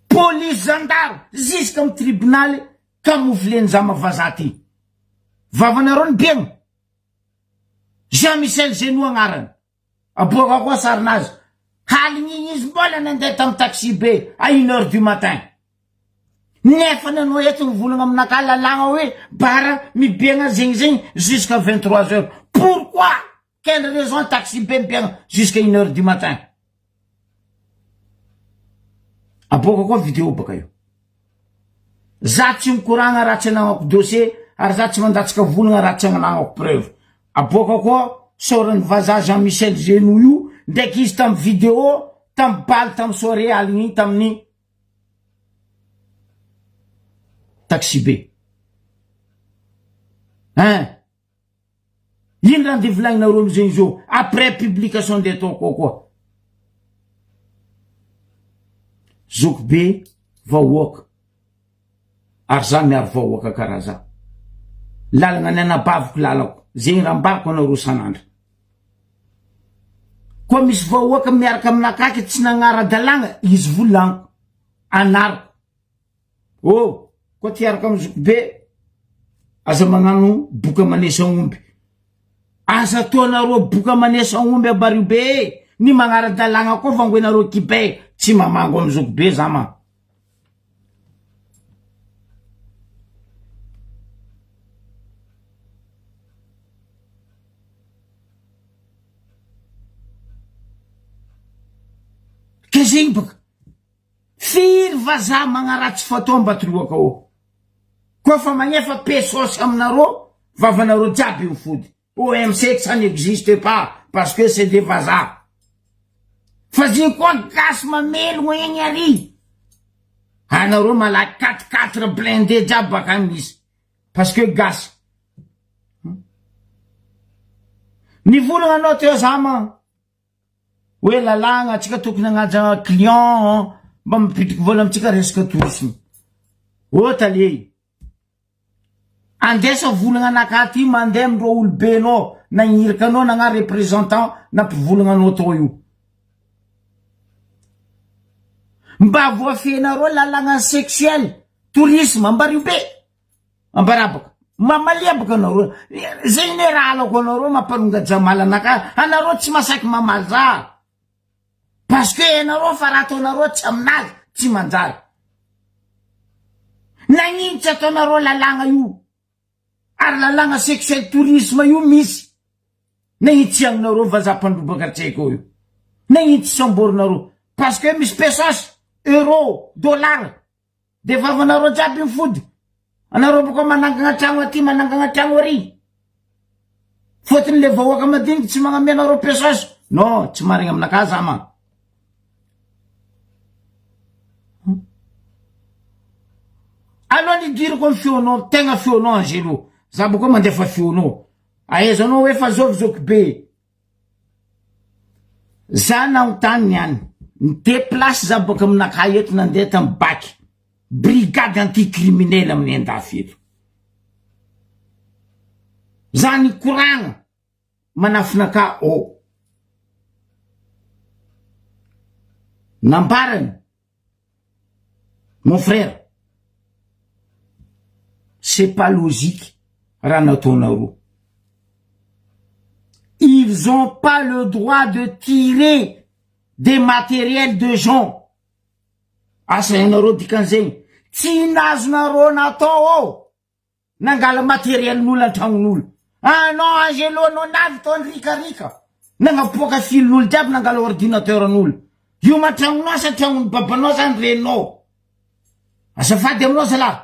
Police gendarme jusque amy tribonaly Camoufler ny zama vazaha ty. Vavanareo ny biagna. Jean Michel Zenou agnarany. Aboaka koa sarinazy. Haligny igny izy mbola nandeha tamy taxi be à une heure du matin. Nefa nanao eto mivolagna aminakahy lalàgna hoe bara mibiagna zegny zegny jusqu'à 23 heures. Pourquoi? Quelle raison taxi be mibiagna jusqu'à une heure du matin? Aboaka koa vidéo baka io. Za tsy mikoragna raha tsy anagnako dossier ary za tsy mandatsaka volagna raha tsy anagnako preuve. Aboaka koa sôran'ny vazaha Jean Michel Zenou io ndraiky izy tamy vidéo tamy baly tamy soirée aligny igny tamin'ny taxi be. Hein? Ino raha ndeha volagninareo amizegny zao après publication ndeha ataoko ao koa. Zokibe vahoaka ary za miaro vahoaka karaha za. Lalagna ny anabaviko lalako, zegny raha ambarako anareo sanandra. Koa misy vahoaka miaraka aminakahy tsy nagnara-dalàgna izy volagniko, anariko. Oh, koa ty hiaraka amin'ny zokibe, aza magnano boka manesa omby. Aza ataonareo boka manesa omby abario be e! Ny magnara-dalàgna koa vangoenareo kibe, tsy mamango amin'ny zokibe za ma. Ke zegny baka. Firy vazaha magnaratsy fatao Ambatoloaka ô? Koa fa magnefa pesos aminareo vavanareo jiaby mifody. OMC ça n'existe pas parce que c'est des vazaha. Fa zegny koa gasy mamelogno egny ary. Anareo malaky quatre quatre blindé jiaby bakagny misy parce que gasy. Nivolagna anao teo za ma. Hoe lalàgna atsika tokony hagnaja client mba mampidriky vola amitsika resaka tourisme. Ô tale, andesa volagna anakahy ty mandeha amindreo olobenao nagniraka anao nagna représentant nampivolagna anao tao io. Mba voafehinareo lalàgna sexuel, tourisme, ambario be. Ambarabaka. Mamalia baka anareo. Zegny ne raha halako anareo mampanonga jamal anakahy. Anareo tsy masaky mamaly za. Parce que ianareo fa raha ataonareo tsy aminazy tsy manjary. Nagnino tsy ataonareo lalàgna io? Ary lalàgna sexuel tourisme io misy. Nagnino tsy agninareo vazaha mpandrobaka antsika io? Nagnino tsy samborinareo? Parce que misy pesos, euro, dollar. De vavanareo jiaby mifody. Anareo boko manangana tragno aty manangana tragno ary. Fotony le vahoaka madiniky tsy magnamia anareo pesos. Non, tsy marigny aminakahy za ma. Aloha nidirako amy feonao, tegna feonao Angelo. Za boko mandefa feonao. Ahaizanao hoe fa zovy zoky be. Za nanontany niany, ni deplace za boaka aminakahy eto nandeha tam bac, brigade anti criminel aminay andafy eto. Za nikoragna manafinakahy ao. Nambarany Mon frère, c'est pas logique raha nataonareo. Ils ont pas le droit de tirer des matériels de gens. Asa ianareo dikan'izegny. Tsy nazonareo natao ao. Nangala materiel n'olo antragnon'olo. Anao Angelo anao navy tao nirikarika. Nagnapoaka fil n'olo jiaby nangala ordinateur n'olo. Io ma tragnonao sa tragnon'ny babanao sa ny reninao. Azafady aminao zalahy.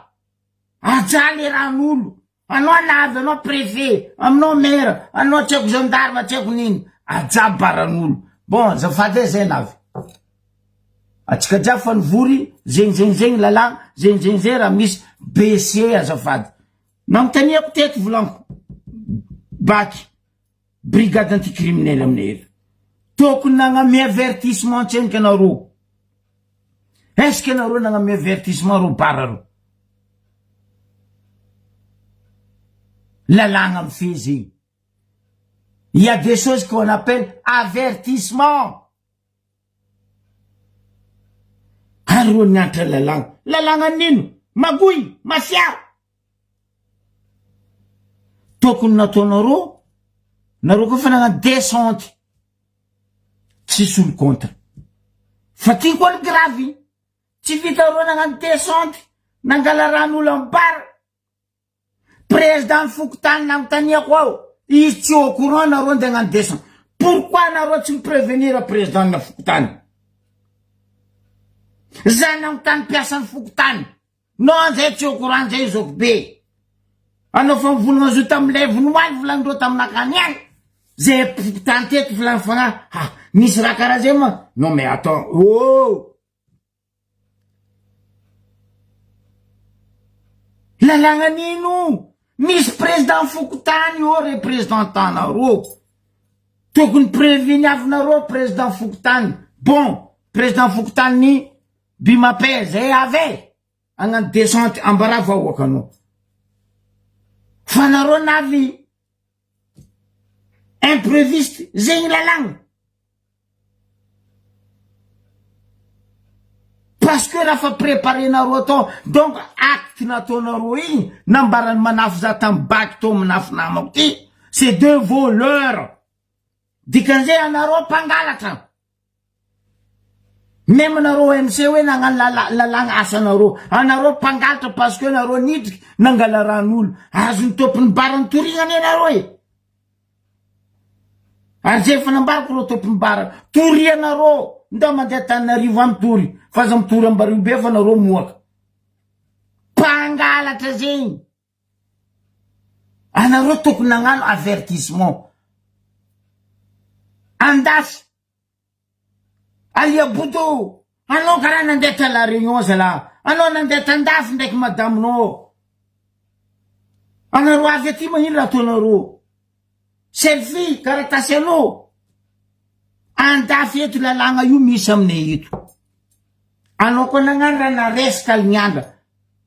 Ajaly ran'olo. Anao navy anao préfet, aminao maire, anao tsy haiko gendarme, tsy haiko nino. Ajaly baran'olo. Bon azafady e zay navy. Atsika jiaby fa nivory zegny zegny zegny lalàgna zegny zegny zegny raha misy BC azafady. Nanontaniako teto volaniko baky brigade anti criminel aminay eto. Tokony nagname avertissement antsendriky anareo. Est ce que anareo nagname avertissement reo bara reo? Lalàgna mifehy zegny. Il y a des choses qu'on appelle avertissement. Ary reo niantra lalàgna. Lalàgna nino? Magoy, mafia. Tokony nataonareo, nareo koa fa nagnano descente. Tsisy olo contre. Fa ty koa ny grave. Tsy vitanareo nagnano descente, nangala ran'olo am bar. Président ny fokontany nanontaniako ao, izy tsy au courant nareo ndeha hagnano descente. Pourquoi nareo tsy mi-prevenir président ny fokontany? Za nanontany mpiasan'ny fokontany. Non zay tsy au courant zay zoky be. Anao fa mivolagna zo tamilay vonomaly volagnindreo taminakany any. Zay fokontany teto volagny fagnahy. Ha, misy raha karaha zay ma? Non mais attends, oh! Lalàgna nino? Misy président fokontany eo représentant nareo. Tokony preveniavinareo président fokontany. Bon, président fokontany Bimapé zay avy e. Hagnano descente ambarà vahoaka anao. Fa nareo navy impreviste zegny lalàgna. Parce que raha fa préparer-nareo atao donc acte nataonareo igny nambaran'i Manafo za tamy bac tô Manafo namako ty c'est deux voleurs dikan'izay anareo mpangalatra Meme nareo MC hoe nagnano lalàgna asanareo, anareo mpangalatra parce que nareo nidriky nangala ran'olo, azon'ny tompony bar nitoriagna anie nareo e! Ary zay efa nambarako reo tompony bar, torianareo, ndao mandeha Antananarivo any mitory, fa aza mitory Ambariho be fa nareo moaka. Mpangalatra zegny! Anareo tokony nagnano avertissement. Andafy! Alia Bodo, anao karaha nandeha ta la Réunion zalah, anao nandeha tandafy ndraiky madaminao, anareo avy aty magnino raha ataonareo, selfie taratasy anao, andafy eto lalàgna io misy aminay eto, anao koa nagnano raha naresaka alignandra,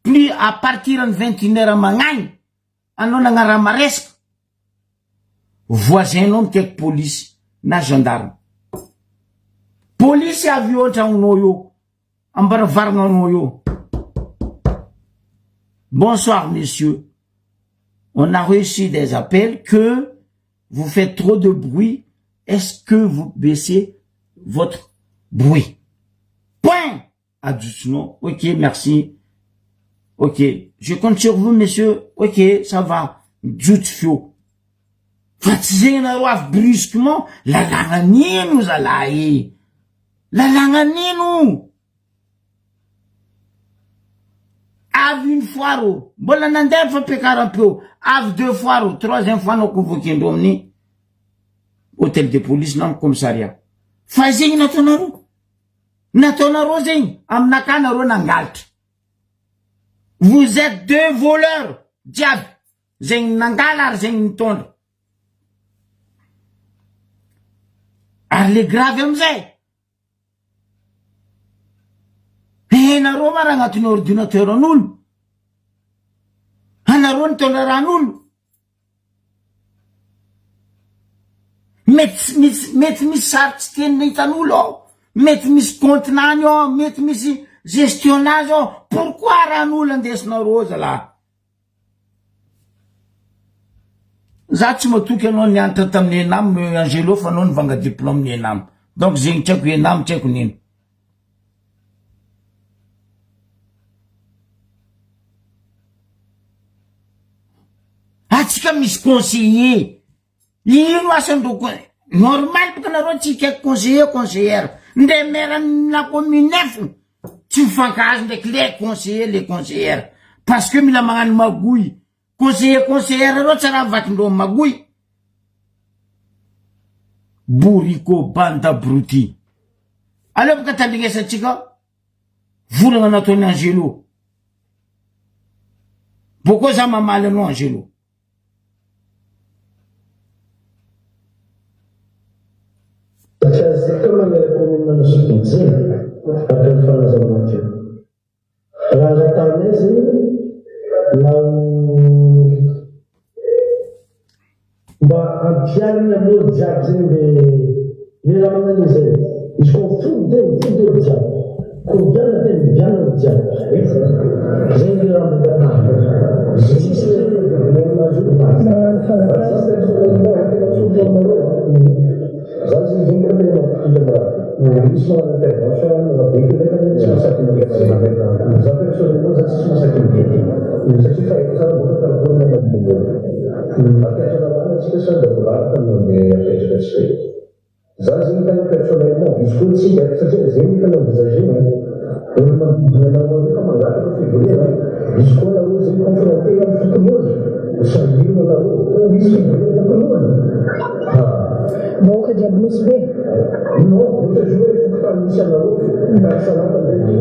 plus à partir ny 21 heures magnagny, Anao nagnarama resaka voisin nao mikaiky polisy na gendarme polisy avy eo antragnonao eo ambaravarananao eo bonsoir monsieur on a reçu des appels que vous faites trop de bruit est-ce que vous baissez votre bruit point Ajotsonao ok merci ok je compte sur vous monsieur ok ça va mijotso feo fa tsy zegny anareo avy brusquement lalàgna nino zalahy e lalàgna nino avy une fois rô mbola nandeha fampiakaram-peo avy deux fois rô troisième fois anao convoquer-ndreo amin'ny hôtel de police na amin'ny commissariat fa zegny nataonareo Nataonareo zegny aminakahy nareo nangalatra. Vous êtes deux voleurs jiaby zegny nangala ary zegny nitondra. Ary le grave amizay Enareo ma raha agnatin'ny ordinateur an'olo. Anareo nitondra ran'olo. Mety tsy misy mety misy sary tsy tian'ny hitan'olo ao, mety misy compte nany ao, mety misy gestion nazy ao, pourquoi ran'olo andesinareo zalahy? Za tsy matoky anao nianatra tamin'ny ENAM Angelo fa anao nivanga diplôme ny ENAM, donc zegny tsy haiko ENAM tsy haiko nino. Atsika misy conseiller, ino asandreo ko, normal boka nareo tsy hikaiky conseiller conseillère, ndre maire la commune fo tsy mifankahazo ndraiky le conseiller le conseillère, parce que mila magnano magouille, conseiller conseillère reo tsy raha vakindreo magouille, bourrico bande d'abrutis, aleo boka tandrignesantsika volagna nataon'i Angelo. Bôkô za mamaly anao Angelo. Tsy azo dika manery commune Anosibe araka ny fanazavana teo. Raha angatahanay zegny na ho Mba ampiharina amin'olo jiaby zegny le le raha magnano izay. Izy koa mifody de mifody olo jiaby, koa miviana de miviana olo jiaby. Zegny le raha mba Tsisy Mampiatra lalàna tsika sa mba no andeha apetraka tsika io? Za zegny tegna personnellement izy koa tsika satria zegny efa envisager-na e! Olo manodidina anareo rehefa mangataka fivoriana izy koa nareo zegny confronter am fokonolona ho sahirana nareo koa misy fivoriam-pokonolona ha! Vahoaka jiaby Nosy be. Non, ohatra zao hoe fokontany misy anareo Dar Salam ndraiky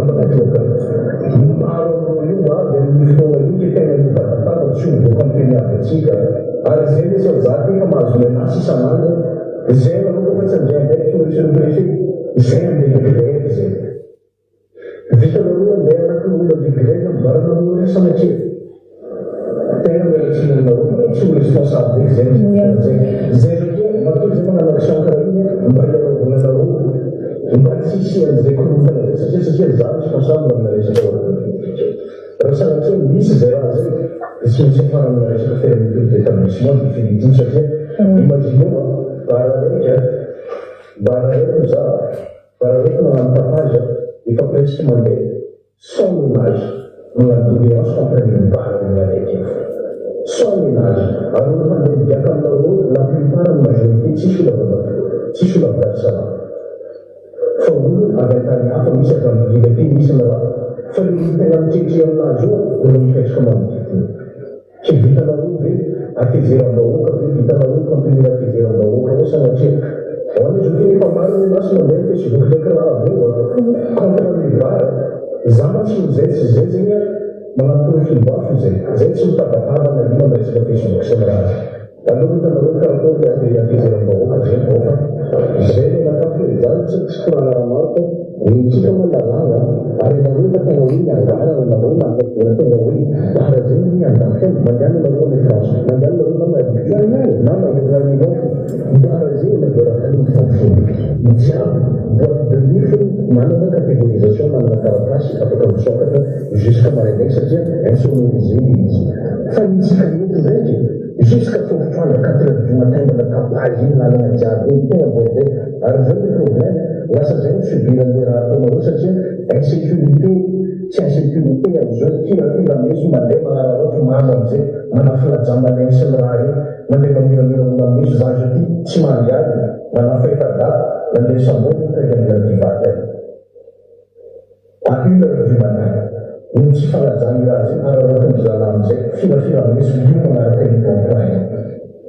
Ambatoka. Maro aminareo io avy amin'ny fotoana io ke tegna mivadabada tsy ho. antsika ary zay le sao za ty efa mahazo menace isan'andro zay maloha fa tsy andray andraikitra monsieur le préfet zay andeha hi-grève zay. Vitanareo andeha araka ny olona de grève ambaranareo re sanatria tegna miala tsiny aminareo fa tsy ho responsable eky zay amizay fotoana zay zay satria matoa zay magnano action karaha igny mba hiarovana anareo mba tsy hisian'izay korontana zay satria satria za responsable amina resaka ordre public raha sanatria misy zay raha zay de tsy maintsy afara amina resaka fermeture d'établissement définitive satria imagineo a bar araiky a bar araiky za Raha reto magnano tapage efa presque mandeha sans ménage magnano doléance contre ny bar ny araiky io sans ménage ary olo mpandeha migiaka aminareo la plupart ny majorité tsisy olo avy Ambatoa tsisy olo avy Dar Salam fa olo avy antany hafa misy avy amin'ny ville aty misy ny raha fa le olo tegna mitretry aminazy io olo mipetraka manodidina. Tsy vitanareo ve hatezeram-bahoaka ve vitanareo contenir hatezeram-bahoaka ao sanatria ao anie zao ty nefa marina io lasa mandeha ny facebook ndraiky raha avy eo a contre ny bar za mantsy olo zay tsy zay zegny a magnano profil bas fo zay zay tsy mitabataba na ino am resaka facebook sy ny raha aleo hitanareo karakory le hatezeram-bahoaka zay ao fa zay ny anakahy fo e. Zany tsy tsy korana raha maro fa ny tsika moa lalàna ary ianareo efa tegna hoe miangarana nareo lany vola tegna hoe bara zegny ny andafy any mandehana nareo any France mandehana nareo na Madrid na Milan bara zegny na bara any mifampifomba jiaby boite de nuit fony manana catégorisation manana taratasy afaka misokatra jusqu'à maraindraigny satria insonorisé le izy fa ny tsika eto ndraiky jusqu'à fofotr'andro quatre heures du matin mbola tapage iny lalana jiaby iny tegna bordel Ary zao le problème, lasa zay no subir anle raha ataonareo satria insécurité tsy insécurité amzao kirakira meso mandeha magnararaotra mamo amzay manafilajamba leny sy ny raha io mandeha mamiramira olona meso za zao ty tsy mandry alina manafefa-dahy nandeha sambory mitaiza anle antivaky any. À une heure du matin, noho tsy fanajana io raha io, araraotin-dry zalahy amin'izay, firafira meso io manaraka iny rond point iny.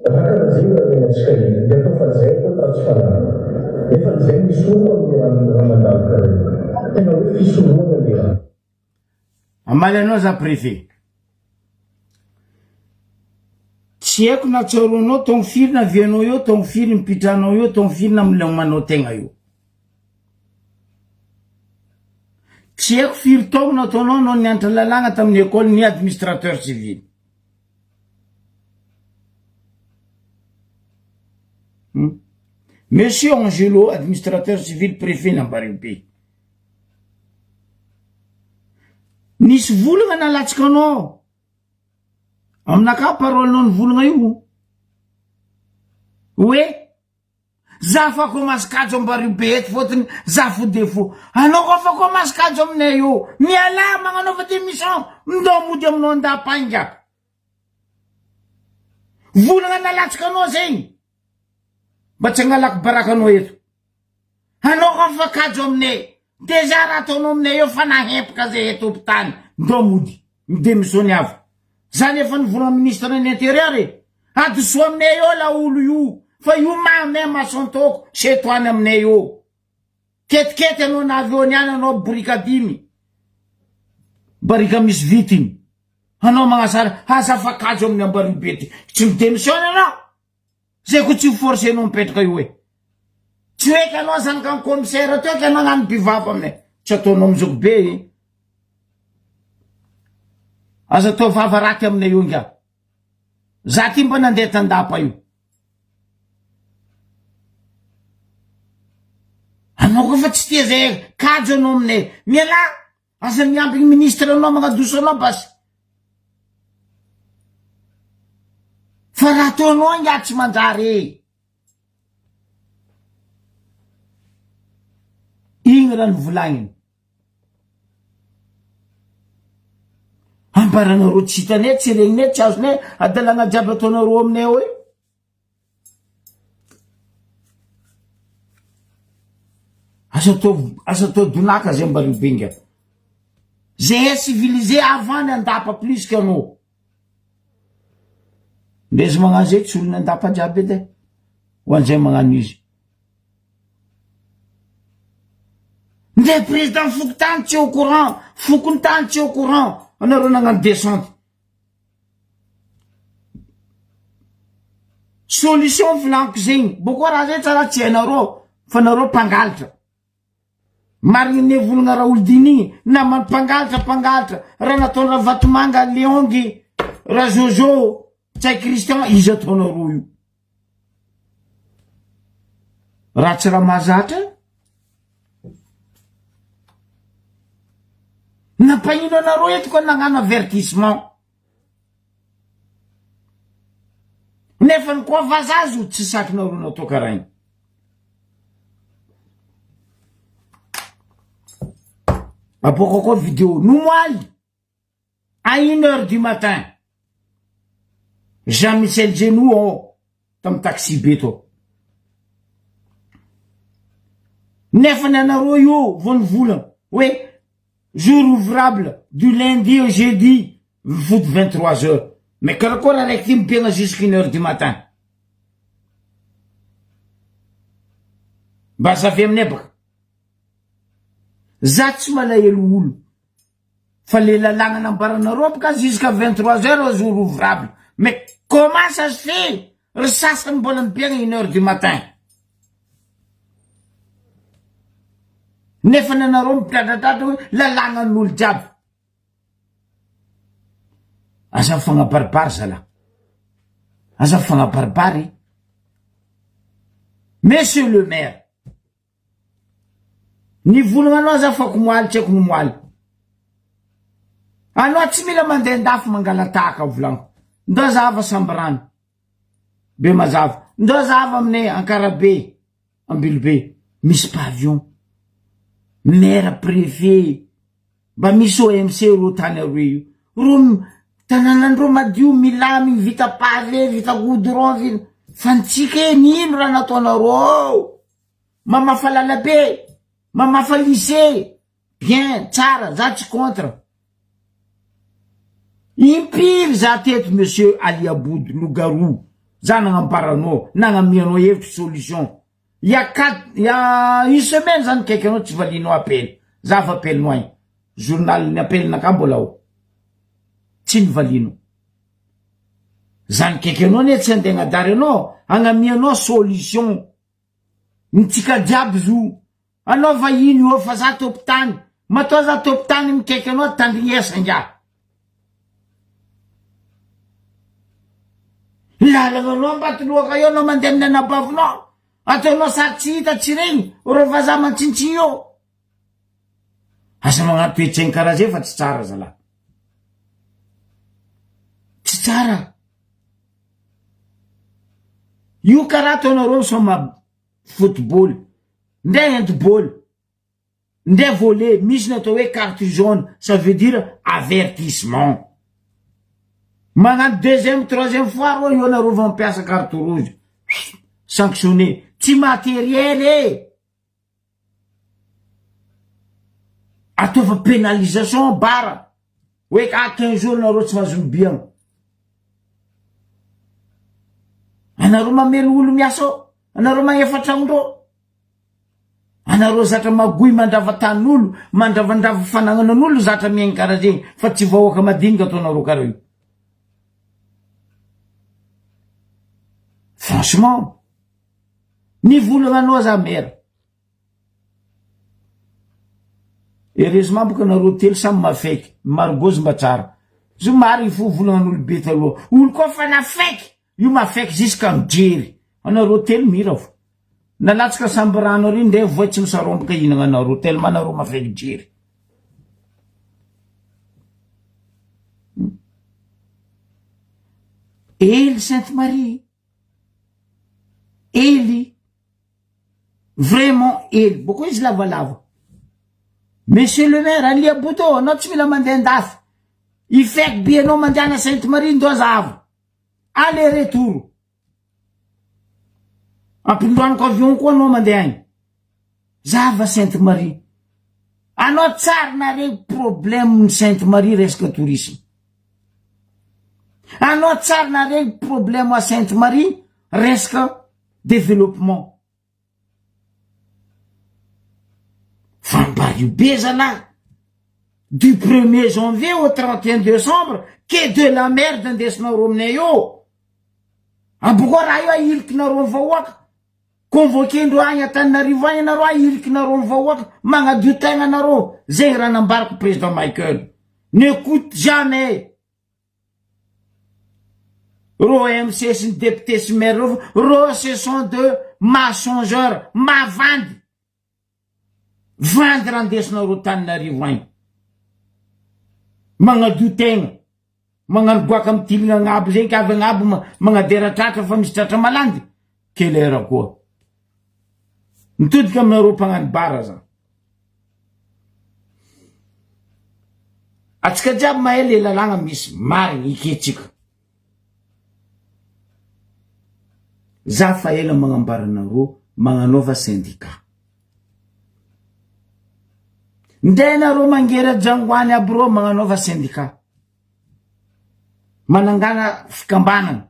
Raha karaha zay io raha iainantsika iny, dia atao fa zay koa raha tsy fananana. Nefa zay misoroka amin'ny raha raha mandalo karaha io. Tena hoe fisorohana le raha. Hamaly anao za préfet. Tsy haiko na tsaroanao taogno firy navianao eo, taogno firy nipitranao eo, taogno firy namolemanao tegna eo. Tsy haiko firy taogno nataonao anao nianatra lalàgna tamin'ny école ny administrateur civil. Hmm? Monsieur Angelo, administrateur civil préfet n'Ambariobe. Nisy volagna nalatsaka anao. Aminakahy parole-nao nivolagna io. Hoe Za fa ko maskajo ambariobe eto fotony za fo de fo anao ko fa ko maskajo aminay io mialà magnanaova demission ndao mody aminao andapainga volagna nalatsaka anao zegny mba tsy angalako baraka anao eto anao ko fa kajo aminay dejà raha ataonao aminay eo fa nahempaka zay eto hopitaly ndao mody midemissione avy Zany efa nivolagna ministre ny intérieur e! Adoso aminay eo laolo io fa io maha mason-toako chez toi any aminay eo. Ketikety anao na avy eo niany anao borikadimy. Barika misy vitiny. Anao magnasara aza afakajo amin'ny ambariobe ty. Tsy mi-démissionne anao. Zay ko tsy ho forcer-nao mipetraka io e. Tsy hoe ka anao zanaka ny commissaire teo ka anao hagnano mpivava aminay. Tsy ataonao mizoko be e. Aza atao vava raty aminay io ingahy. Za ty mba nandeha tandapa io. Anao koa fa tsy tia zay kajo anao aminay. Mialà! Aza miambigny ministre anao magnadoso anao basy. Fa raha ataonao angaha tsy manjary e. Igny raha nivolagniny. Ambaranareo tsy hitanay, tsy regninay, tsy azonay, adalàna jiaby ataonareo aminay ao io. Aza atao aza atao donaka zay mba ribenga. Zay civilisé avant ny andapa plus que anao. Ndrezy magnano zay tsy olona andapa jiaby edy e. Ho an'izay magnano izy. Ndre président fokontany tsy au courant, fokontany tsy au courant, anareo nagnano descente. Solution volaniko zegny, bôkô raha zay tsara tsy hainareo fa nareo mpangalatra. Marigny ne volagna Raholdina igny, namany mpangalatra mpangalatra, raha nataony Ravatomanga, Leongy, Rajojo, Ntsay Christian, iza ataonareo io? Raha tsy raha mahazatra. Nampahino anareo eto ka nagnano avertissement. Nefa ny koa vazaha zo tsy sakinareo natao karaha igny. Aboaka koa vidéo nomoaly à une heure du matin. Jean Michel Genou ao tamy taxi be tao. Nefa ny anareo io vao nivolagna hoe jour ouvrable du lundi au jeudi mifody 23 heures. Mais karakôry araiky ty mipiagna jusqu'une heure du matin. Mba azavy aminay baka. Za tsy malahelo olo. Fa le lalàgna nambaranareo baka jusqu'à 23 heures jour ouvrable. Mais comment ça se fait ry sasany mbola mipiagna une heure du matin? Nefa ny anareo mitradradradra hoe lalàgnan'olo jiaby. Aza mifagnabaribary zalahy. Aza mifagnabaribary. Monsieur le maire, ny volagna anao aza afako moaly tsy haiko ny moaly. Anao tsy mila mandeha andafy mangalatahaka volaniko. Ndao zava samby rano. Be mazava. Ndao zava aminay Ankarabe, Ambilobe. Misy pavillon. Maire préfet. Mba misy OMC ro tany aroe io. Ro tanànandreo madio milamigny vita pavé vita goudron vita fa ntsika e nino raha nataonareo mamafa lalabe mamafa lycée bien tsara za tsy contre impiry za teto monsieur Ali Aboud loup-garou za nagnamparanao nagnamianao hevitry solution Il y a quatre, il y a une semaine zany kaiky anao tsy valianao appel. Za fa appel-nao agny. Journal ny appel-nakà mbola ao. Tsy nivalianao. Zany kaiky anao anie tsy andeha agnadary anao, agnamianao solution. Ny tsika jiaby zo. Anao vahiny io fa za tompon-tany. Matoa za tompon-tany mikaiky anao tandrignesa ingahy. Lalana anao Ambatoloaka eo anao mandeha amin'ny anabavinao. Ataonao sary tsy hita tsy regny reo vazaha mantsintsiny eo. Aza magnano toe-tsaigny karaha zay fa tsy tsara zalahy. Tsy tsara. Io karaha ataonareo misaoma football, ndray handball. Ndray volet, misy ny atao hoe carte jaune, ça veut dire avertissement. Magnano deuxième, troisième fois rô io anareo vao mampiasa carte rouge. Sanctionné. Tsy matériel e! Ataova pénalisation bara. Hoe ah 15 jours nareo tsy mahazo mibiagna. Anareo mamely olo miasa ao, anareo magnefa tragnondreo. Anareo zatra magoy mandrava tanin'olo, mandravandrava fanagnanan'olo zatra miaigny karaha zegny fa tsy vahoaka madinika ataonareo karaha io. Franchement, nivolagna anao za mera. Heureusement boka nareo telo samy mafaiky, Margozy mba tsara. Zo marigny fo volagnan'olo be taloha. Olo koa fa nafaiky, io mafaiky jusqu'à mijery. Anareo telo mira fo. Nalatsaka samby rano ary ndray voay tsy misaromboka hihinagna anareo tellement nareo mafaiky jery. Ely Sainte Marie, Ely, vraiment Ely, boko izy lavalava. Monsieur le maire, Alia Bodo, anao tsy mila mandeha andafy. Ifaiky be anao mandehana Sainte Marie ndo azahavo. Aller retour. Ampindroaniko avion koa anao mandeha agny. Zava Sainte Marie. Anao tsary nare problème ny Sainte Marie resaka tourisme. Anao tsary nare problème à Sainte Marie resaka développement. Fambario be zalahy. Du premier janvier au 31 décembre, que de la merde andesinareo aminay eo. Abokoa raha io ahilikinareo ny vahoaka. Convoquer-ndreo agny Antananarivo agny anareo ahilikinareo ny vahoaka. Magnadio tegna anareo. Zegny raha nambarako président Michael. N'écoute jamais. Reo MC sy ny député sy maire reo fa reo ce sont de mensongeurs, mavandy. Vandy raha andesinareo Antananarivo agny. Magnadio tegna. Magnano goaka mitilina agnabo zegny ka avy agnabo magnadera tratra fa misy tratra malandy. Quelle heure koa. Mitodika aminareo mpagnano bara za. Atsika jiaby mahay le lalàgna misy marigny eketsika. Za fa ela magnambara anareo magnanaova syndicat. Ndre nareo mangery a Jangoany aby reo magnanaova syndicat. Manangana fikambanana.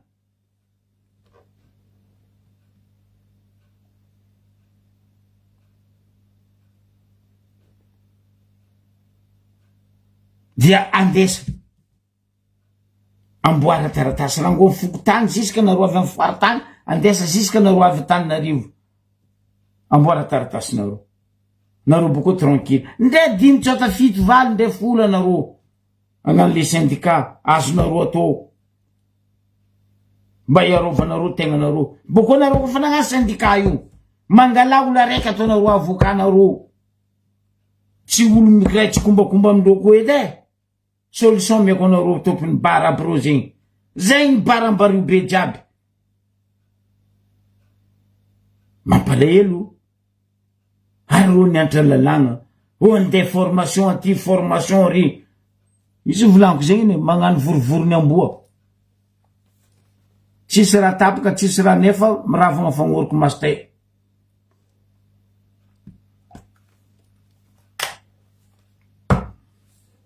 Dia andesa amboara taratasy rango fokontany ziska nareo avy amy faritany andesa ziska nareo avy Antananarivo amboara taratasinareo nareo boko tranquille ndre dimy tsota fito valo ndre folo anareo Hagnano le syndicat azonareo atao mba hiarovanareo tegnanareo. Boko nareo kofa nagnano syndicat io mangalà olo araiky ataonareo avocat nareo. Tsy olo miray tsikombakomba amindreo koa edy e. Solution omeko anareo tompony bar aby reo zegny. Zegny bar ambario be jiaby. Mampalahelo. Ary reo niantra lalàgna. Ho andeha formation aty formation ary. Izy volaniko zegny anie magnano vorivoriny amboa. Tsisy raha tapaka tsisy raha nefa miravagna fagnoroko master.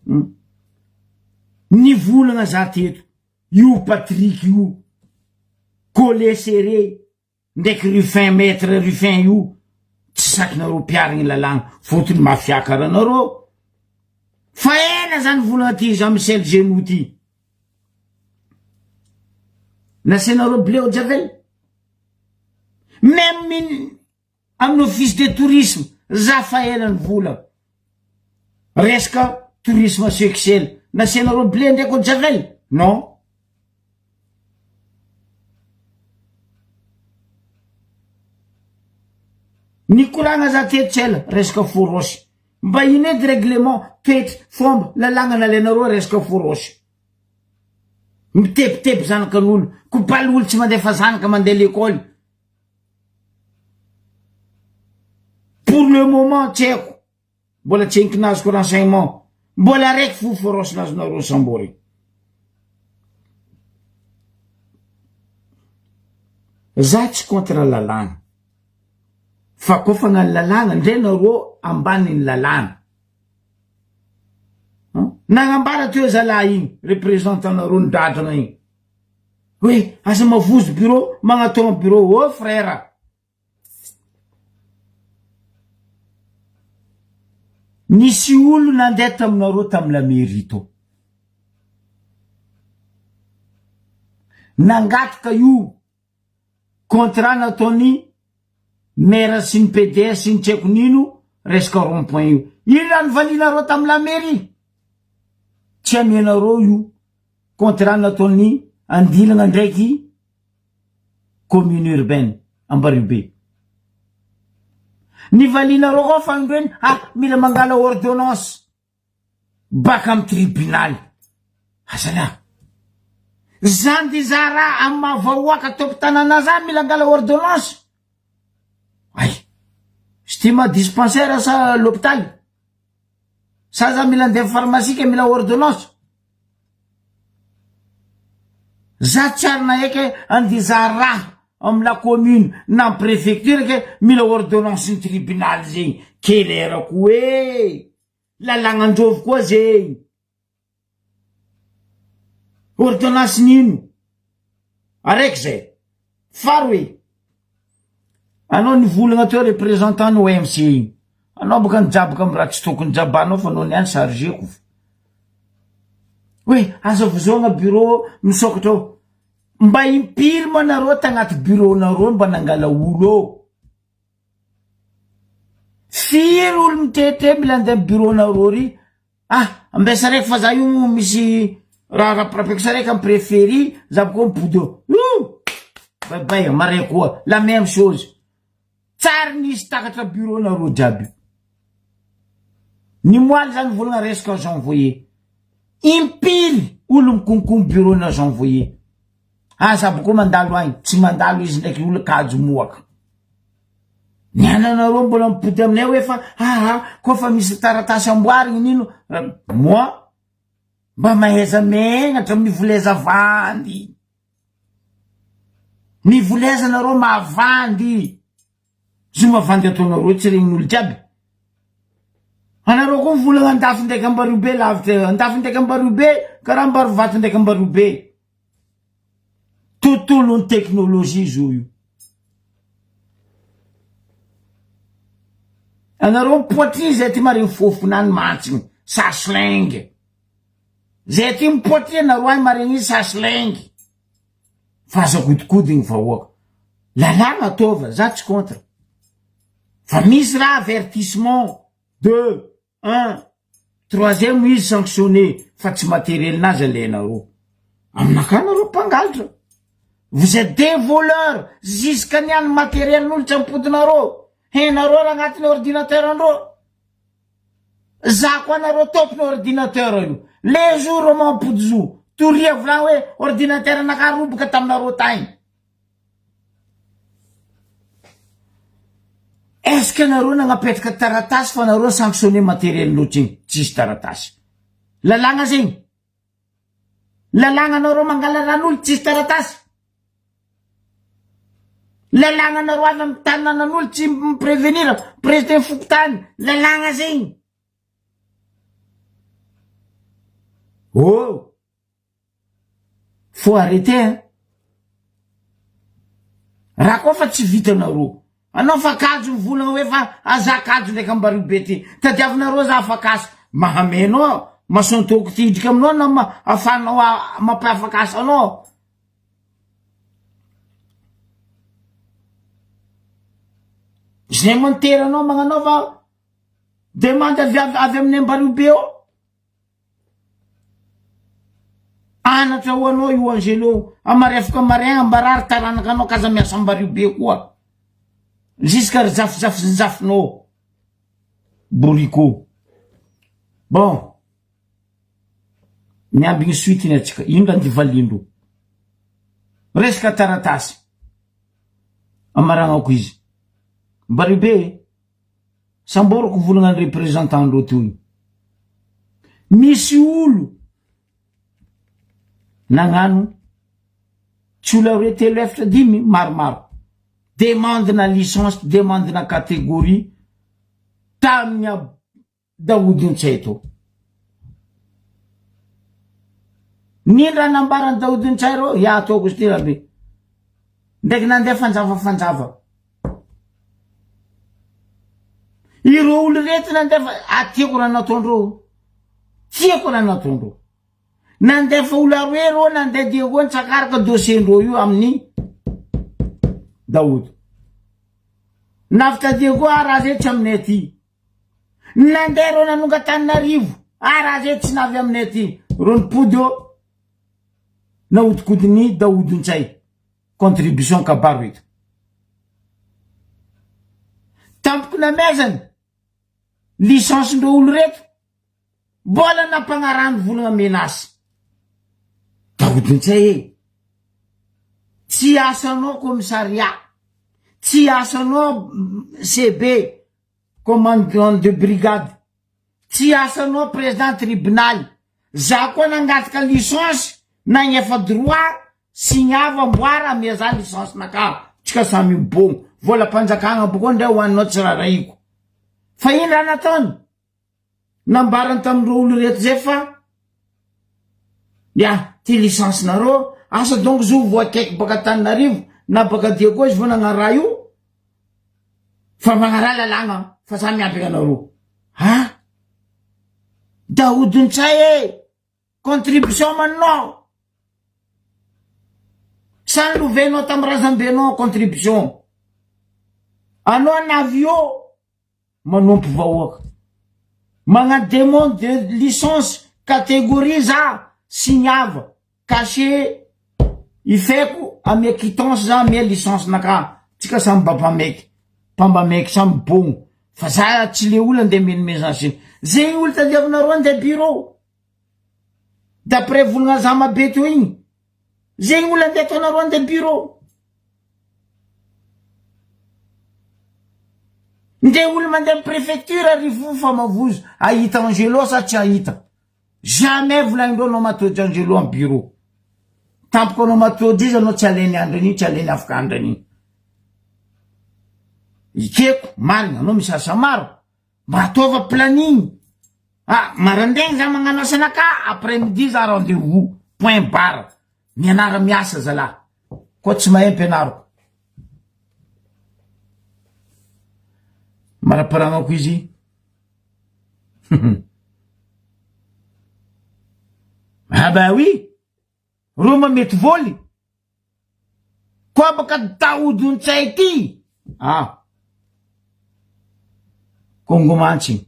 Hmm. Nivolagna za teto io Patrick io collé serré Ndraiky Ruffin maître Ruffin io tsy sakinareo mpiarigny lalàgna fotony mafia kara nareo fa ela zany volagna ty Jean Michel Genoux ty nasainareo blé au javel même amin'ny office de tourisme za fa ela ny vola resaka tourisme sexuel nasianareo blé ndraiky au javel non Nikoragna za teto tsy ela resaka forosy mba ino edy règlement toetry fomba lalàgna nalainareo resaka forosy mitebiteby zanakan'olo kobaly olo tsy mandefa zanaka mandeha lekôly Pour le moment tsy haiko, mbola tsy enkinazoko renseignement, mbola araiky fo force nazonareo sambory. Za tsy contre lalàna, fa koa fa gnany lalàna ndre nareo ambanin'ny lalàna. Nagnambara teo zalahy igny, représentant nareo nidradragna igny. Hoe aza mavozo bureau, magnatogna bureau, oh frère. Nisy olo nandeha taminareo tamy la mairie tao. Nangataka io contrat nataony maire sy ny PDS sy ny tsy haiko nino resaka rond point io. Ino raha nivalianareo tamy la mairie? Tsy amenareo io contrat nataony andilana ndraiky commune urbaine Ambariobe. Ny valianareo koa fanindroeny ah mila mangala ordonnance baka amy tribunaly. Azalahy. Zany de za raha amy maha vahoaka tompon-tanàna za mila angala ordonnance. Ay, izy ty ma dispensaire sa l'hôpital? Sa za mila andeha pharmacie ke mila ordonnance? Za tsy ary naheky andeha za raha amy la commune na amy préfecture ke mila ordonnance ny tribunal zegny. Quelle heure koa e! Lalàgnandrôvy koa zegny. Ordonnance n'ino? Araiky zay. Faharoe, anao nivolagna teo représentant ny OMC igny. Anao boka nijabaka amy raha tsy tokony jabanao fa anao niany chargeko. Hoe aza vozoagna bureau misokatra ao. Mba impiry moa nareo tagnaty bureau nareo mba nangala olo ô? Firy olo mitete mila andeha bureau nareo ry? Ah, ambesa raiky fa za io misy raha rapirapeko saraiky am préfet ry, za boko mipody eo. Io! Bye bye, maray koa, la même chose. Tsary nisy takatra bureau nareo jiaby io. Ny moaly zany volagna resaka j'envoyé. Impiry olo mikonkono bureau na j'envoyé. Aza boko mandalo agny, tsy mandalo izy ndraiky olo kajo moaka. Ny ananareo mbola mipody aminay hoe fa aa koa fa misy taratasy amboarigny nino moi mba mahaiza megnatra mivoleza vandy. Mivoleza nareo mahavandy. Zo mavandy ataonareo tsy regnin'olo jiaby. Anareo koa mivolagna andafy ndraiky ambario be lavitra andafy ndraiky ambario be karaha ambarovato ndraiky ambario be. Tontolon'ny teknolojia zo io. Anareo mipoitre zay ty maregny fofona any mantsigny saslingue. Zay ty mipoitre anareo any maregny izy saslingue. Fa aza godikodigny vahoaka. Lalàna ataova, za tsy contre. Fa misy raha avertissement, deux, un, troisième izy sanctionné fa tsy materiel nazy alainareo. Aminakahy nareo mpangalatra. Vous êtes des voleurs jusqu'à niany materiel n'olo tsy ampodinareo. Hainareo raha agnatin'ny ordinateur andreo. Za koa nareo tompony ordinateur io. Le jour mampody zo, toria volagny hoe ordinateur nakahy roboka taminareo tagny. Est ce que nareo nagnapetraka taratasy fa nareo sanctionner materiel loatra igny? Tsisy taratasy. Lalàgna zegny. Lalàgna nareo mangala ran'olo tsisy taratasy. Lalàgna nareo avy amy tanànan'olo tsy mi-prevenir président fokontany. Lalàgna zegny. Oh! Faut arrêter hein. Raha koa fa tsy vitanareo. Anao fa kajo mivolagna hoe fa aza kajo ndraiky ambario be ty. Tadiavinareo za afakasa. Mahamenao masontoko ty hidriky aminao na ma afahanao mampiafakasa anao. Zay mantery anao magnanaova demande avy avy amin'ny ambario be ao. Anatra ho anao io Angelo, amarefaka maraigna mbarary taranaka anao k'aza miasa ambario be koa. Jusqu'à ry zafizafinjafinao. Bourricot. Bon. Miambigny suite ny atsika. Ino raha ndivaliandreo. Resaka taratasy. Amaragnako izy. Mbario be e. Samboriko volagna ny représentant ndreo teo io. Misy olo nagnano tsy olo aroe telo efatra dimy maromaro demande na licence demande na catégorie tamin'ny Daoud Ntsay teo. Nino raha nambaran'i Daoud Ntsay reo? Ya ataoko izy ty rabe. Ndraiky nandeha fanjava fanjava. Ireo olo reto nandefa atiako raha nataondreo. Tiako raha nataondreo. Nandefa olo aroe reo nandeha Diego nitsakaraka dossier ndreo io amin'ny Daoud. Nafitra Diego ah raha zay tsy aminay aty. Nandeha reo nanonga Antananarivo. Ah raha zay tsy navy aminay aty. Reo nipody eo nahodikodin'i Daoud Ntsay. Contribution kabaro eto. Tampoko namezany licence ndreo olo reto. Mbola nampagnarahany volagna menace. Daoud Ntsay e. Tsy asanao commissariat. Tsy asanao CB. Commandant de brigade. Tsy asanao président tribunal. Za koa nangataka licence nagnefa droit signava amboara amia za licence naka tsika samy mibogno volam-panjakagna bokoa ndray hoaninao tsy rarahiko fa ino raha nataony nambarany tamin'ireo olo reto zay fa ya ty licence nareo asa donc zo voakaiky baka Antananarivo na baka Diego izy vao nagnaraha io fa magnaraha lalàgna fa za miambigna anareo ha Daoud Ntsay e contribution manao. Sa nolovainao tam razambenao contribution? Anao navy eo manompo vahoaka. Magnano demande de licence catégorie za signiava cachet ifeko amia quittance za amia licence naka tsika samy mba mpameky mpambameky samy bogno fa za tsy le olo andeha menomezana zegny olo tadiavinareo andeha bureau d'après volagna zama be teo igny zegny olo andeha ataonareo andeha bureau nde olo mandeha préfecture rivo fa mavozo ahita Angelo sa tsy ahita jamais volagnindreo anao matojo Angelo am bureau tampoka anao matojo izy anao tsy aleny andro an'iny tsy aleny afaka andro an'iny ikeko marina anao misy asa maro Mba ataova planning. Ah, marandraigny za magnano asanakà, après midi za rendez vous, point barre. Mianara miasa zalahy. Koa tsy mahay ampianariko. Maraparanako izy. Ah ben oui, reo ma mety voly. Koa baka dahodin-tsay ty. Ah. Kongo mantsy.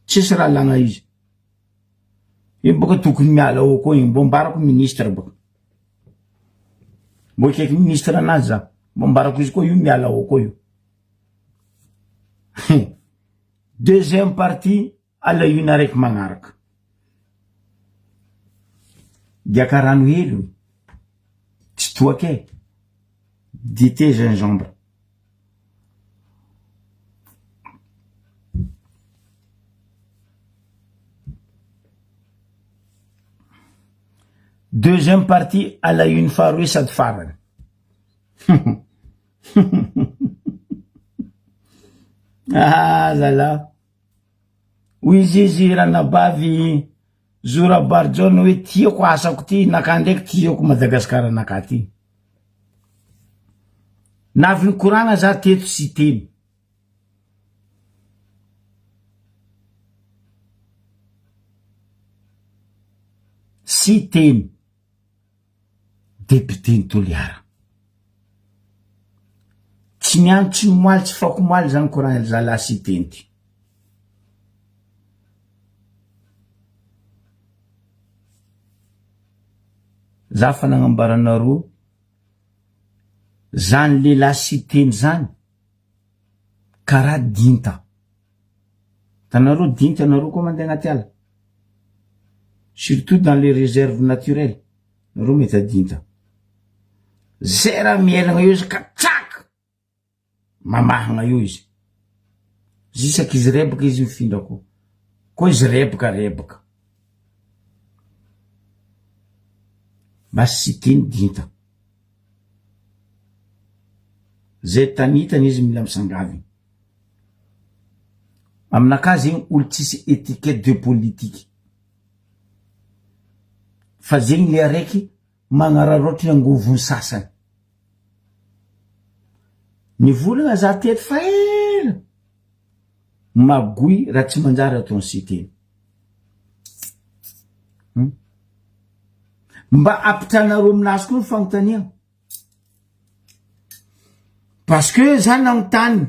Tsisy raha lagna izy. Io baka tokony miala ao koa igny, mbô ambarako ministre baka. Mbô akaiky ministre anazy za, mbô ambarako izy koa io miala ao koa io. Deuxième partie à la une araiky magnaraka. Diaka rano hely io. Tsy toaka e. Dité gingembre. Deuxième partie à la une faharoe sady farany. Ah zalahy. Hoy izy izy ranabavy Zo Rabarijaona hoe tiako asako ty, naka ndraiky tiako Madagasikara naka ty. Navy nikoragna za teto sy teny. Sy teny. Député-n'i Toliara. Tsy niany tsy nomaly tsy fakomaly zany koragna zalahy sy teny ty. Za fa nagnambaranareo zany lehilahy sy teny zany karaha dinta. Hitanareo dinta nareo koa mandeha agnaty ala. Surtout dans les réserves naturelles, nareo mahita dinta. Zay raha mihelagna eo izy ka tsak! Mamahagna eo izy. Zisaky izy rebaka izy mifindra koa. Koa izy rebaka rebaka. Basy sy tiany dinta. Zay tany hitany izy mila misangavy. Aminakahy zegny olo tsisy etiquette de politique fa zegny le araiky magnararaotry ny angovony sasany. Nivolagna za teto fa ela, magoy raha tsy manjary ataony siteny. Mba ampitranareo aminazy koa ny fagnontaniagna. Parce que za nagnontany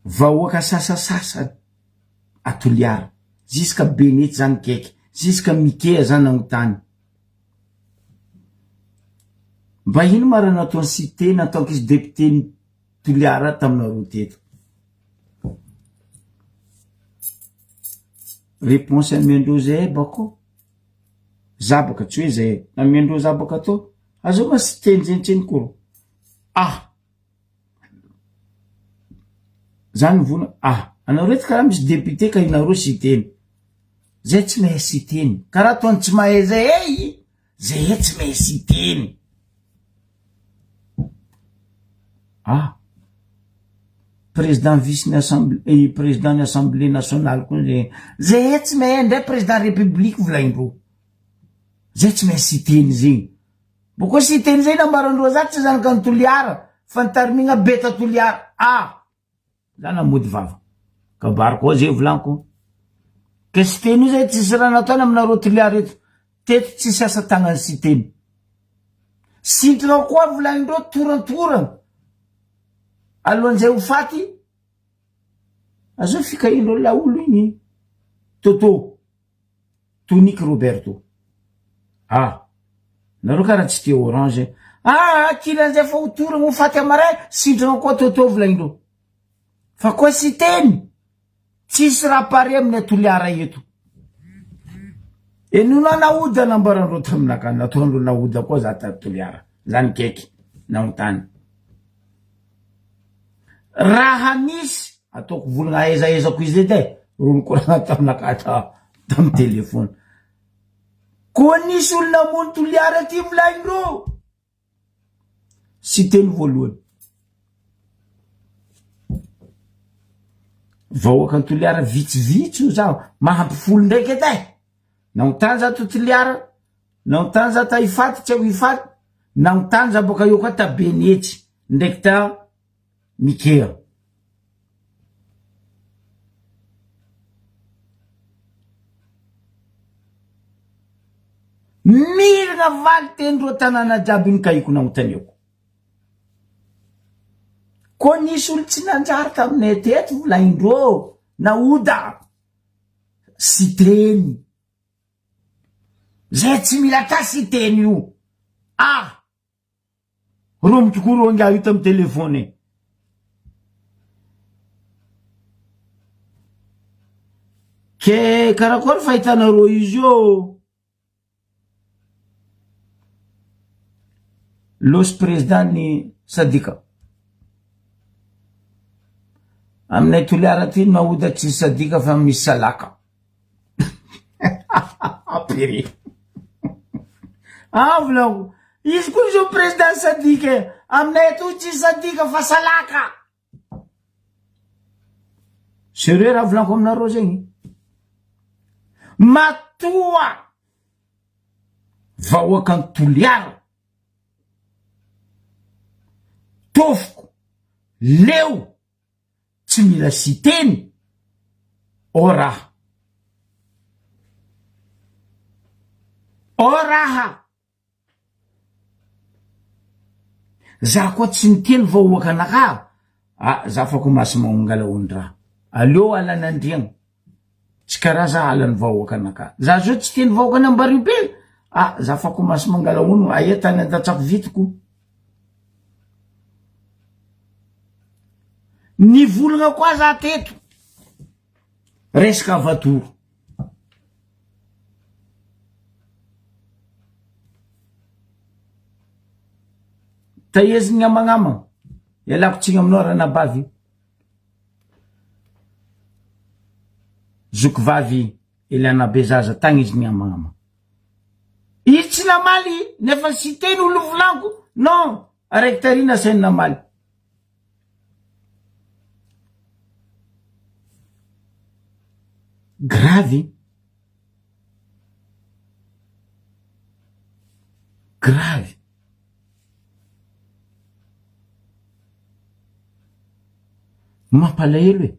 vahoaka sasasasany a Toliara, jusqu'à Benety za nikaiky, jusqu'à Mikea za nagnontany. Mba ino ma raha nataon'i Siteny en tant qu'izy député-n'i Toliara taminareo teto? Réponse amiandreo zay bako. Za baka tsy hoe zay namendreo za baka tô azao ma sy teny zay ntseny koro ah za nivona ah anareo eto karaha misy député ka inareo sy teny zay tsy mahay sy teny karaha ataony tsy mahay zay ei zay e tsy mahay sy teny Ah! Président vice ny assemblée, eh, président ny assemblée nationale koa zay, zay tsy mahay ndray président république volaindreo, zay tsy mahay siteny zegny, bôko siteny zay nambarandreo za tsy zanaka ny Toliara fa ny tarimigna beta Toliara, ah! Za namody vava, kabary koa zay volaniko, ke siteny io zay tsisy raha nataony aminareo Toliara eto. Teto tsisy asa tagnan'i Siteny. Sintona koa volagnindreo torantorana. Alohan'izay ho faty, azao fikahian'ireo laolo igny. Toto. Tonic Roberto. Ah! Nareo kara tsy tia orange. Ah, kilan'izay fa ho torana ho faty amaray, sintrana koa Toto volagnindreo. Fa koa Siteny. Tsisy raha pare aminay Toliara eto. Enona naoda nambaran'ireo taminaka, nataon'ireo naoda koa za tato Toliara. Za nikaiky nanontany. Raha misy, ataoko volagna ahezaezako izy edy e, ro nikoragna taminaka ta tamy telefona. Koa nisy olo namono Toliara aty volagnindreo. Siteny voalohany. Vahoakan'i Toliara vitsivitsy io za, mahampy folo ndraiky edy e! Nanontany za to Toliara, nanontany za ta Ifaty tsy ao Ifaty, nanontany za boka eo koa ta Benetsy ndraiky ta Mikea. Mirina valy teny reo tanàna jiaby iny kahiko nagnontaniako. Koa nisy olo tsy nanjary taminay teto volaindreo naoda Siteny. Zay tsy mila ta Siteny io. Ah! Romotro koa rô ingahy io tamy téléphone e. Ke karakory fahitanareo izy io? Los président ny sadika. Aminay Toliara aty maoda tsy sadika fa misy salaka. Pire. Ah volako, izy koa zao président sadika e. Aminay ato tsy sadika fa salaka. Sérieux raha volaniko aminareo zegny. Matoa vahoakan'i Toliara tofoko leo tsy mila siteny oh raha oh raha za koa tsy niteny vahoaka anakahy ah za fa ko masy maongala ondraha aleo alan'andriagna Tsy karaha za halan'ny vahoaka anakahy. Za zao tsy tian'ny vahoaka an'Ambaribe. Ah, za fa commence mangala hono, aia tany andatsako vitiko. Nivolagna koa za teto. Resaka vatoro. Tahirizigny amagnamagna. Ialako tsiny aminao ranabavy. Zoky vavy Eliana Bezaza tagny izy nihamahama. Izy tsy namaly nefa cité ny olo volaniko non araiky tary nasainy namaly. Grave. Grave. Mampalahelo e!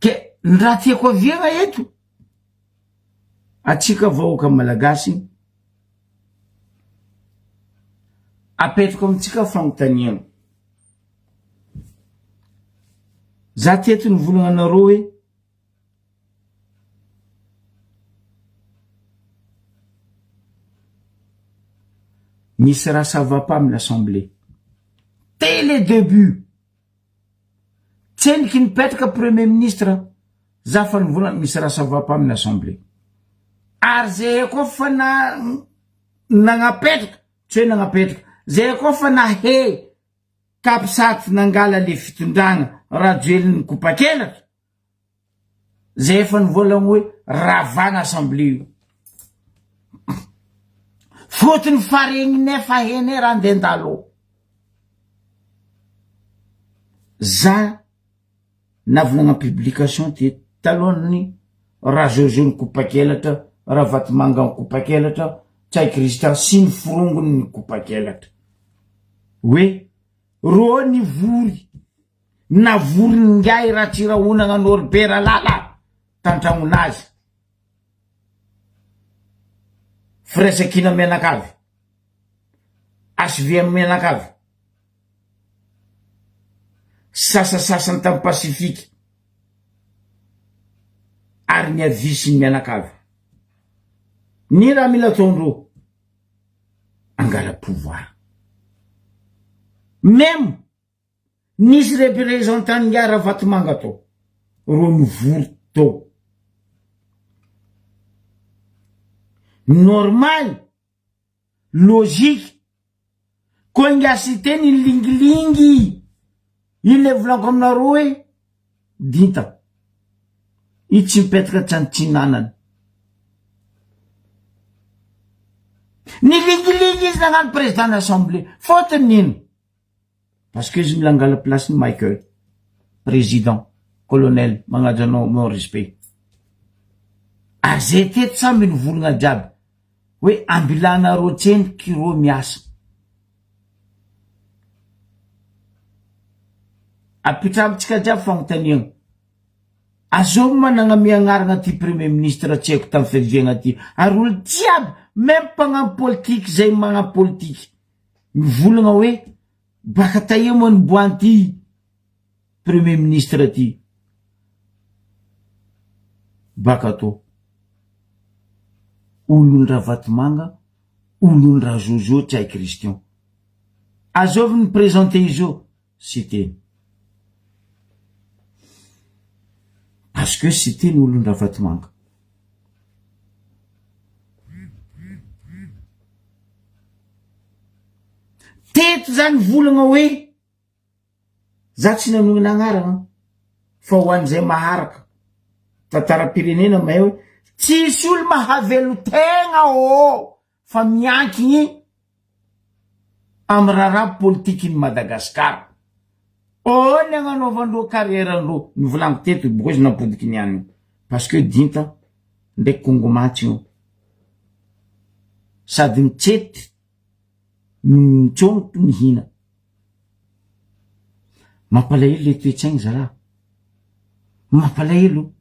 Ke ny raha tiako aviana eto, atsika vahoaka malagasy, apetrako amintsika fanontaniana. Za teto nivolagna anareo hoe. Misy raha ça va pas amin'ny assemblée. Dès le début, tsendriky nipetraka premier ministre, za fa nivolagna misy raha ça va pas amin'ny assemblée. Ary zay koa fa na nagnapetraka, tsy hoe nagnapetraka, zay koa fa nahe capsat nangala le fitondragna Rajoelina nikopakelatra, Zay efa nivolagna hoe ravana assemblée io. Fotony fa regninay fa hainay raha andeha andalo ao. Za navy nagnano publication teto talohan'ny Rajojo nikopakelatra, Ravatomanga nikopakelatra, Ntsay Christian sy ny forongony nikopakelatra. Hoe rô nivory. Navorin'ingahy Ratsirahonagna Norbert Lala tantragnonazy. Firaisankina mianakavy. HVM mianakavy. Sasasasany tamin'ny Pasifika. Ary ny havia sy ny mianakavy. Ny raha mila ataondreo. Angala pouvoir. Même nisy représentant ny Ravatomanga tao. Reo nivory tao. Normal, logique, koa ingahy Siteny nilingilingy, iny le volaniko aminareo hoe dinta, io tsy mipetraka tsy antsinanana. Nilingilingy izy nagnano président ny assemblée, fôtony ino? Parce que izy mila angala place ny Michael, président, colonel, magnaja anao mon respect. Ary zay teto samby nivolagna jiaby hoe ambilanareo tsendriky reo miasa. Apitrahantsika jiaby fagnontaniagna. Azovy ma nagnamia agnaragna ty premier ministre tsy haiko tamy fiaviagna ty ary olo jiaby meme mpagnano politique zay magnano politique mivolagna hoe baka taia moa niboahan ty premier ministre ty baka tô olon ravatomanga olon rajojo tsy hay christian azovy ny presente izy io Siteny. Parce que Siteny olon-dRavatomanga. Teto zany volagna hoe za tsy nanonona agnarana fa ho an'izay maharaka tantaram-pirenena mahay hoe tsisy olo mahavelo tegna ô fa miankigny amy raharaha politikin'i Madagascar. Ô ny agnanaovandreo carrière ndreo, nivolaniko teto boko izy nampodiky niany io, parce que dinta ndraiky kongomantsy io, sady mitsety no mitsôngotra mihina. Mampalahelo le toe-tsaigny zalahy, mampalahelo.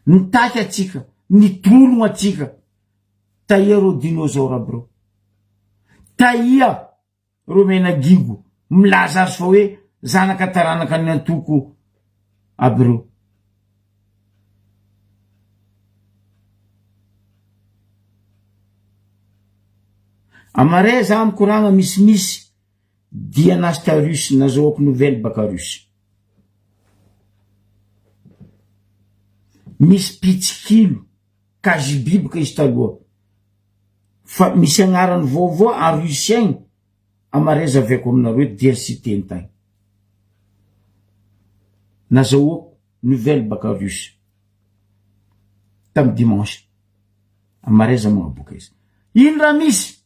Nitaky atsika, nitologno atsika. Taia reo dinosaure aby reo? Taia reo mena gigo milaza azy fa hoe zanaka taranaka ny antoko aby reo? Amare za mikoragna misimisy dia nasta russe nazahoako nouvelle baka russe. Misy mpitsikilo KGB boka izy taloha fa misy agnarany vaovao en Russie agny amareza avy ako aminareo dia siteny tagny nazahoako nouvelle baka Russe tamy dimanche amareza magnaboaka izy ino raha misy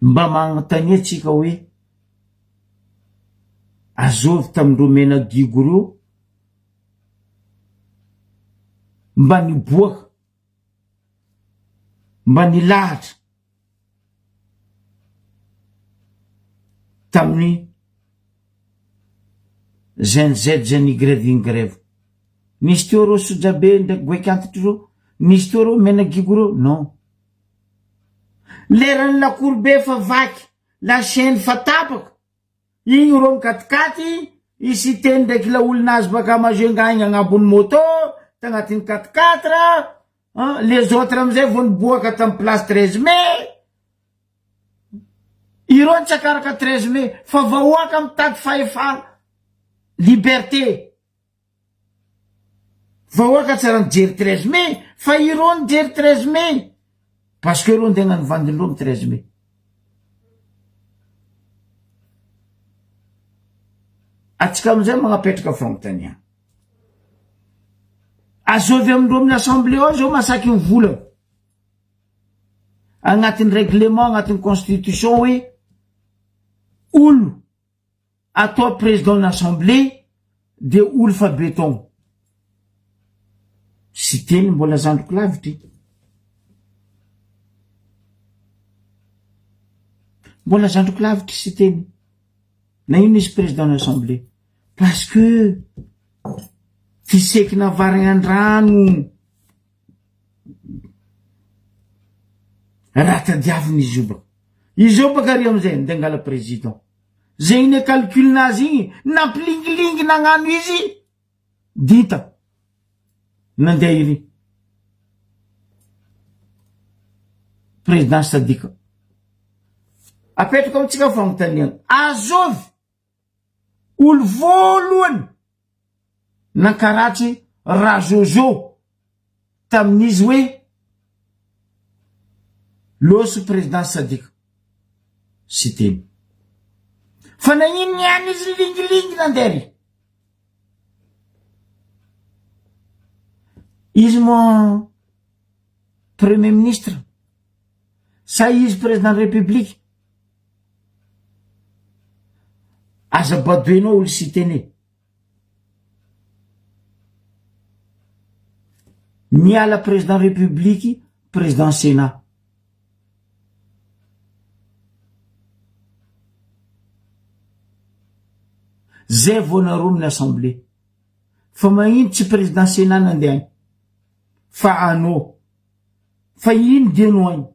Mba magnontania tsika hoe azovy tamindreo mena gigo reo mba niboaka mba nilahatra tamin'ny Gen Z Gen Y iny grève. Nisy teo reo sojabe ndraiky goaiky antitry reo, nisy teo reo mena gigo reo, non. Leran'ny lakoro be fa vaky, la chaine fa tapaka, igny reo mikatikaty, i Siteny ndraiky laolina azy baka Majunga agny agnabon'ny moto, tagnatin'ny quatre quatre, an, les autres amizay vao niboaka tamy place 13 mai, ireo nitsakaraka 13 mai, fa vahoaka mitady fahefana, liberté. Vahoaka tsara nijery 13 mai fa ireo nijery 13 mai parce que ireo ndeha hagnano vandindreo am 13 mai. Atsika amizay magnapetraka fanontaniana. Azovy amindreo amin'ny assemblée ao zao masaky mivolagna. Agnatin'ny règlement, agnatin'ny constitution hoe olo atao président ny assemblée de olo fa beton. Siteny mbola zandriko lavitry. Mbola zandriko lavitra Siteny. Na inona izy président ny assemblée. Parce que fisekina varigna an-drano raha tadiaviny izy io baka. Izy io baka ary amizay ndeha angala président. Zegny ne calcul nazy igny nampilingilingy nagnano izy dita nandeha iry président sadika. Apetrako amintsika fagnontaniana azovy olo voalohany nankaratsy Rajojo tamin'izy hoe loso président Sadika Siteny. Fa nagnino niany izy lingilingy nandeha ry? Izy moa premier ministre sa izy président de république? Aza badoenao olo Siteny e. Miala président république président sénat. Zay vao nareo amin'ny assemblée. Fa magnino tsy président sénat nandeha agny fa anao. Fa ino dianao agny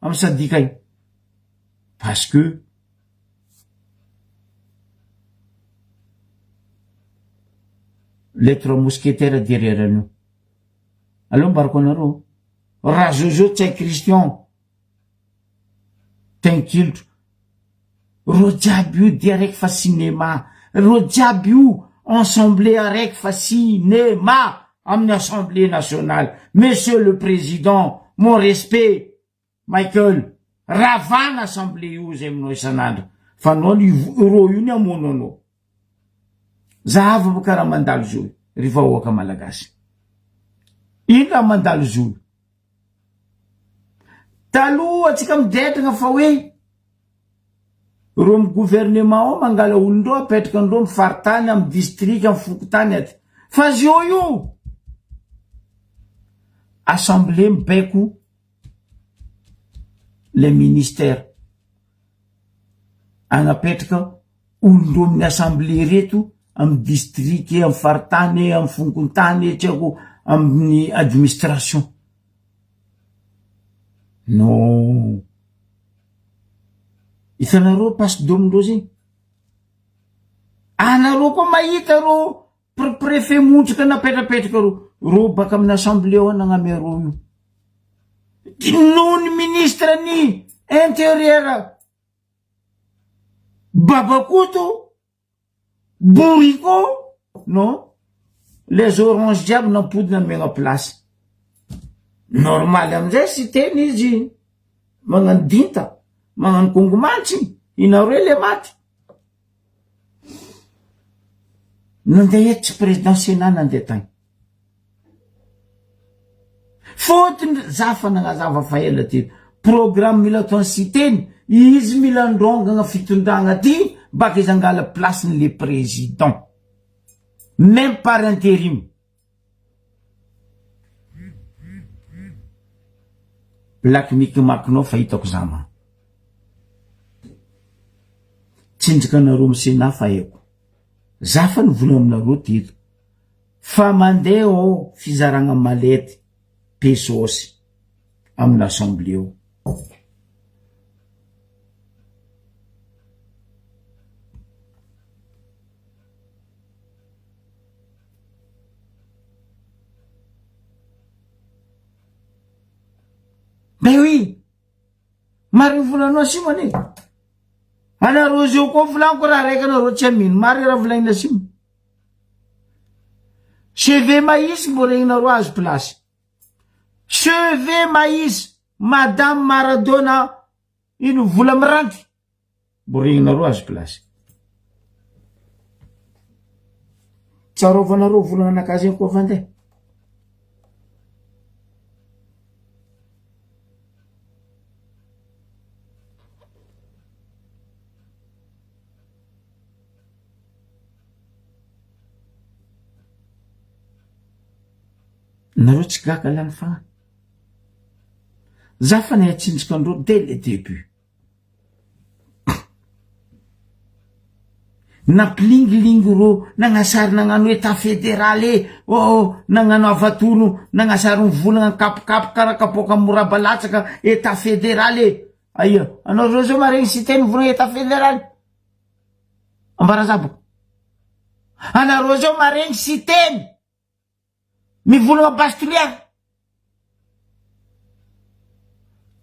amy sadika agny? Parce que les trois mousquetaires derrière anio. Aleo ambarako anareo. Razozo Ntsay Christian. Tenkilotro. Reo jiaby io dia araiky fa cinéma. Reo jiaby io ensemble araiky fa cinéma amin'ny assemblée nationale. Monsieur le président, mon respect. Michael, ravana assemblée io zay aminao isan'andro fa anao ny reo io ny hamono anao. Zahava boka raha mandalo zo io ry vahoaka malagasy. Ino raha mandalo zo io? Taloha antsika midetragna fa hoe reo amy gouvernement ao mangala olon-dreo apetraka andreo amy faritany, amy district, amy fokontany aty. Fa zio io assemblée mibaiko le ministère agnapetraka olon-dreo amin'ny assemblée reto amy district, amy faritany, amy fokontany, tsy haiko amin'ny administration. Non. Hitanareo passe d'homme-ndreo zegny? Anareo koa mahita reo Préfet montrika napetrapetraka ro, ro baka amin'ny assemblée ao nagnamia ro io. Noho ny ministre ny intérieur Babakoto, Bourrico, non, les oranges jiaby nampodina nomegna place. Normal amizay sy teny izy magnano dinta, magnano kongomantsy, inareo le maty. Nandeha eto tsy président sénat nandeha tagny. Fôtony za fa nagnazava fa ela ty programme mila ataony Siteny izy mila androngagna fitondragna ty baka izy angala place ny le président même par intérim. Black mikimakinao fa hitako za ma. Tsinjaka anareo am Sénat fa haiko. Za fa nivola aminareo teto fa mandeha ao fizaragna mallette pesos amina assemblée ao. Ben oui! Marigny volanao Asimo anie. Anareo zao koa volaniko raha raiky anareo tsy amino. Marigny raha volagnina Asimo. Cheveux maïs mbo regninareo azo place. Cheveux maïs Madame Maradona ino vola miranty. Mbo regninareo azo place. Tsarovinareo volana anakahy zegny koa fandeha. Nareo tsy gaga lany fagnahy. Za fa nahay tsinjaka andreo dès le début. Nampilingilingy rô nagnasary nagnano etat federal e oh nagnano avatono nagnasary mivolagna kapokapoka karaha kapoaka moraba latsaka etat federal e aia anao zao zao maregny siteny mivolagna etat federal ambara za boko anareo zao maregny siteny Mivolagna base toliara.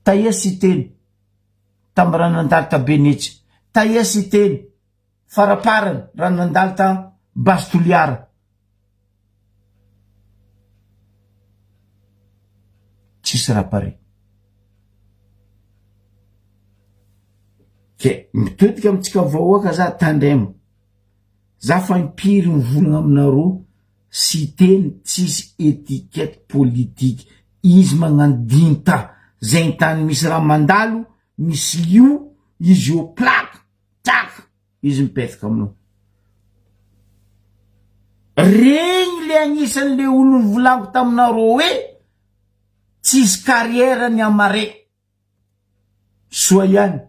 Taia Siteny tam raha nandalo ta Benetsy. Taia Siteny faraparany raha nandalo ta base toliara. Tsisy raha pare. Ke mitodika amitsika vahoaka za tandremo. Za fa impiry mivolagna aminareo Siteny tsisy etiquette politique izy magnano dinta zegny tany misy raha mandalo misy lio izy eo plaque tsak izy mipetaka aminao regny le agnisan'ny le olo nivolaniko taminareo hoe tsisy carrière ny amare Soa ihany.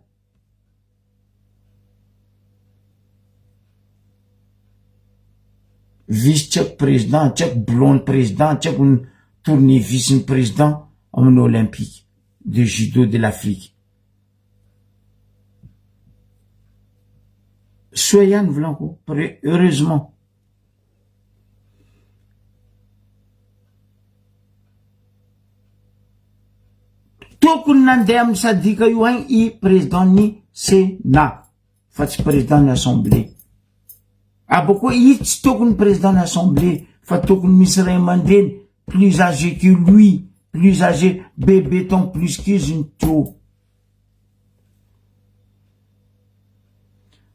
Vice tsy haiko président, tsy haiko boulon-n'ny président, tsy haiko ny tournevis-n'ny président amin'ny olympique de judo de l'Afrique. Soa ihany volaniko, heureusement. Tokony nandeha amin'ny sadika io agny i président ny Sénat fa tsy président ny assemblée. Abako izy tsy tokony président ny assemblée fa tokony misy ray aman-dreny plus âgé que lui, plus âgé bebe temps plus qu'izy ny teo.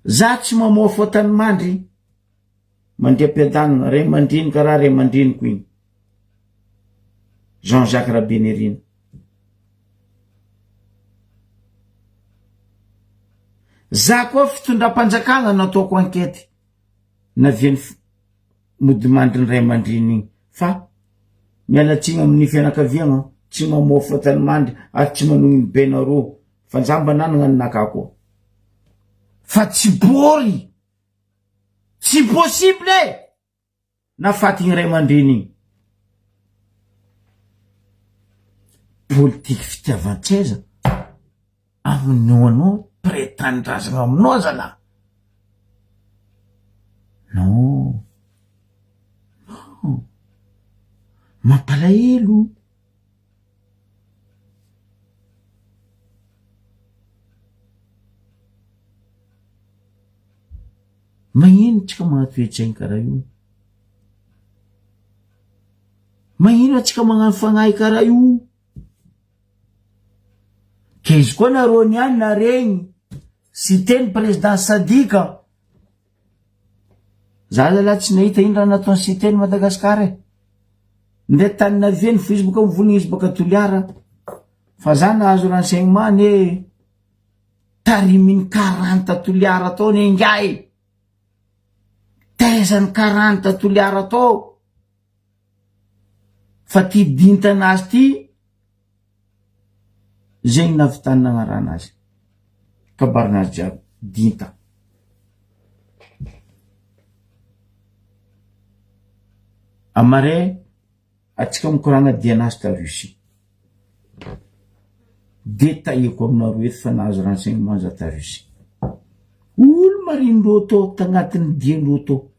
Za tsy mamoa fotany mandry. Mandeha am-piadanana, ray aman-dreny karaha ray aman-dreniko igny. Jean Jacques Rabenirina. Za koa fitondram-panjakana nataoko enquête navian'ny modimandrin'ny ray aman-dreny igny fa miala tsiny amin'ny fianakaviagna tsy mamoa fotany mandry ary tsy manognony benareo fa za mba nanagna ny naka koa fa tsy bory Tsy possible e! Na faty igny ray aman-dreny igny. Politique fitiavan-tseza aminao anao mpiray tanindrazana aminao zalahy. Non, non, mampalahelo. Magnino tsika magnano toe-tsaigny karaha io? Magnino atsika magnano fagnahy karaha io? Ke izy koa nareo niany naregny cité ny président Sadika. Za zalahy tsy nahita ino raha nataon'i cité ny Madagascar e. Ndeha tany naviany fo izy boka mivonona izy boka Toliara. Fa za nahazo renseignement anie Tariminy quarante toliara tao ne ingahy e! Taizany quarante toliara tao fa ty dintanazy ty zegny nahavitany nagnarana azy, kabarinazy jiaby dinta. Amare. Atsika mikoragna dianazy ta Russie. De tahiako aminareo eto fa nahazo renseignement za ta Russie. Olo marindreo tao tagnatin'ny diandreo tao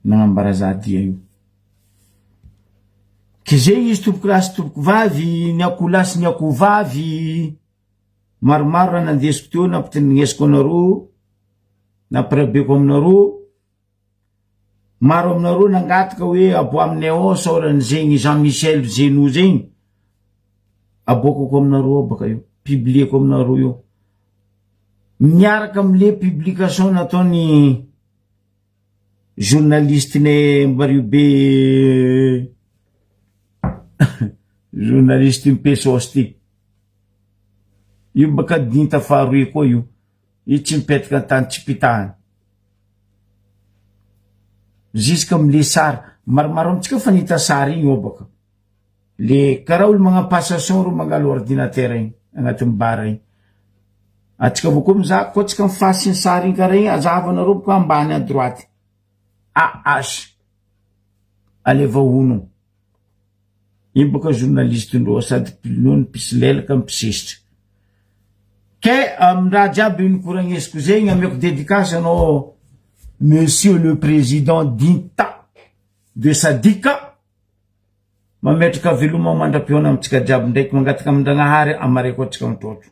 nagnambara za dia io. Ke zegny izy tompoko lahy sy tompoko vavy, ny akoho lahy sy ny akoho vavy, maromaro raha nandesiko teo nampitandrignesiko anareo, nampirabeko aminareo. Maro aminareo nangataka hoe aboa aminay ao saoran'izegny Jean Michel Zeno zegny, aboakako aminareo ao baka io, publieko aminareo io, miaraka amle publication nataony journaliste-nay Ambariobe journaliste Mpesos ty, io baka dinta faharoe koa io. Io tsy mipetaka an-tany tsy pitahana. Jusque amle sary, maromaro amintsika fa nahita sary igny ao baka. Le karaha olo magnano passation reo mangala ordinateur igny agnatin'ny bar igny. Atsika avao koa mizaha koa atsika mifasy ny sary igny karaha igny azahavanareo boka ambany à droite. AH. Aleva ono. Iny boka journaliste ndreo sady mpinono mpisilelaka mpisesitra. Ke amin'ny raha jiaby nikoragnesiko zegny, ameko dédicace anao, monsieur le président Dinta de Sadika. Mametraka veloma mandra-pihaona amintsika jiaby ndraiky, mangataka amin-dragnahary amareko atsika mitrotro.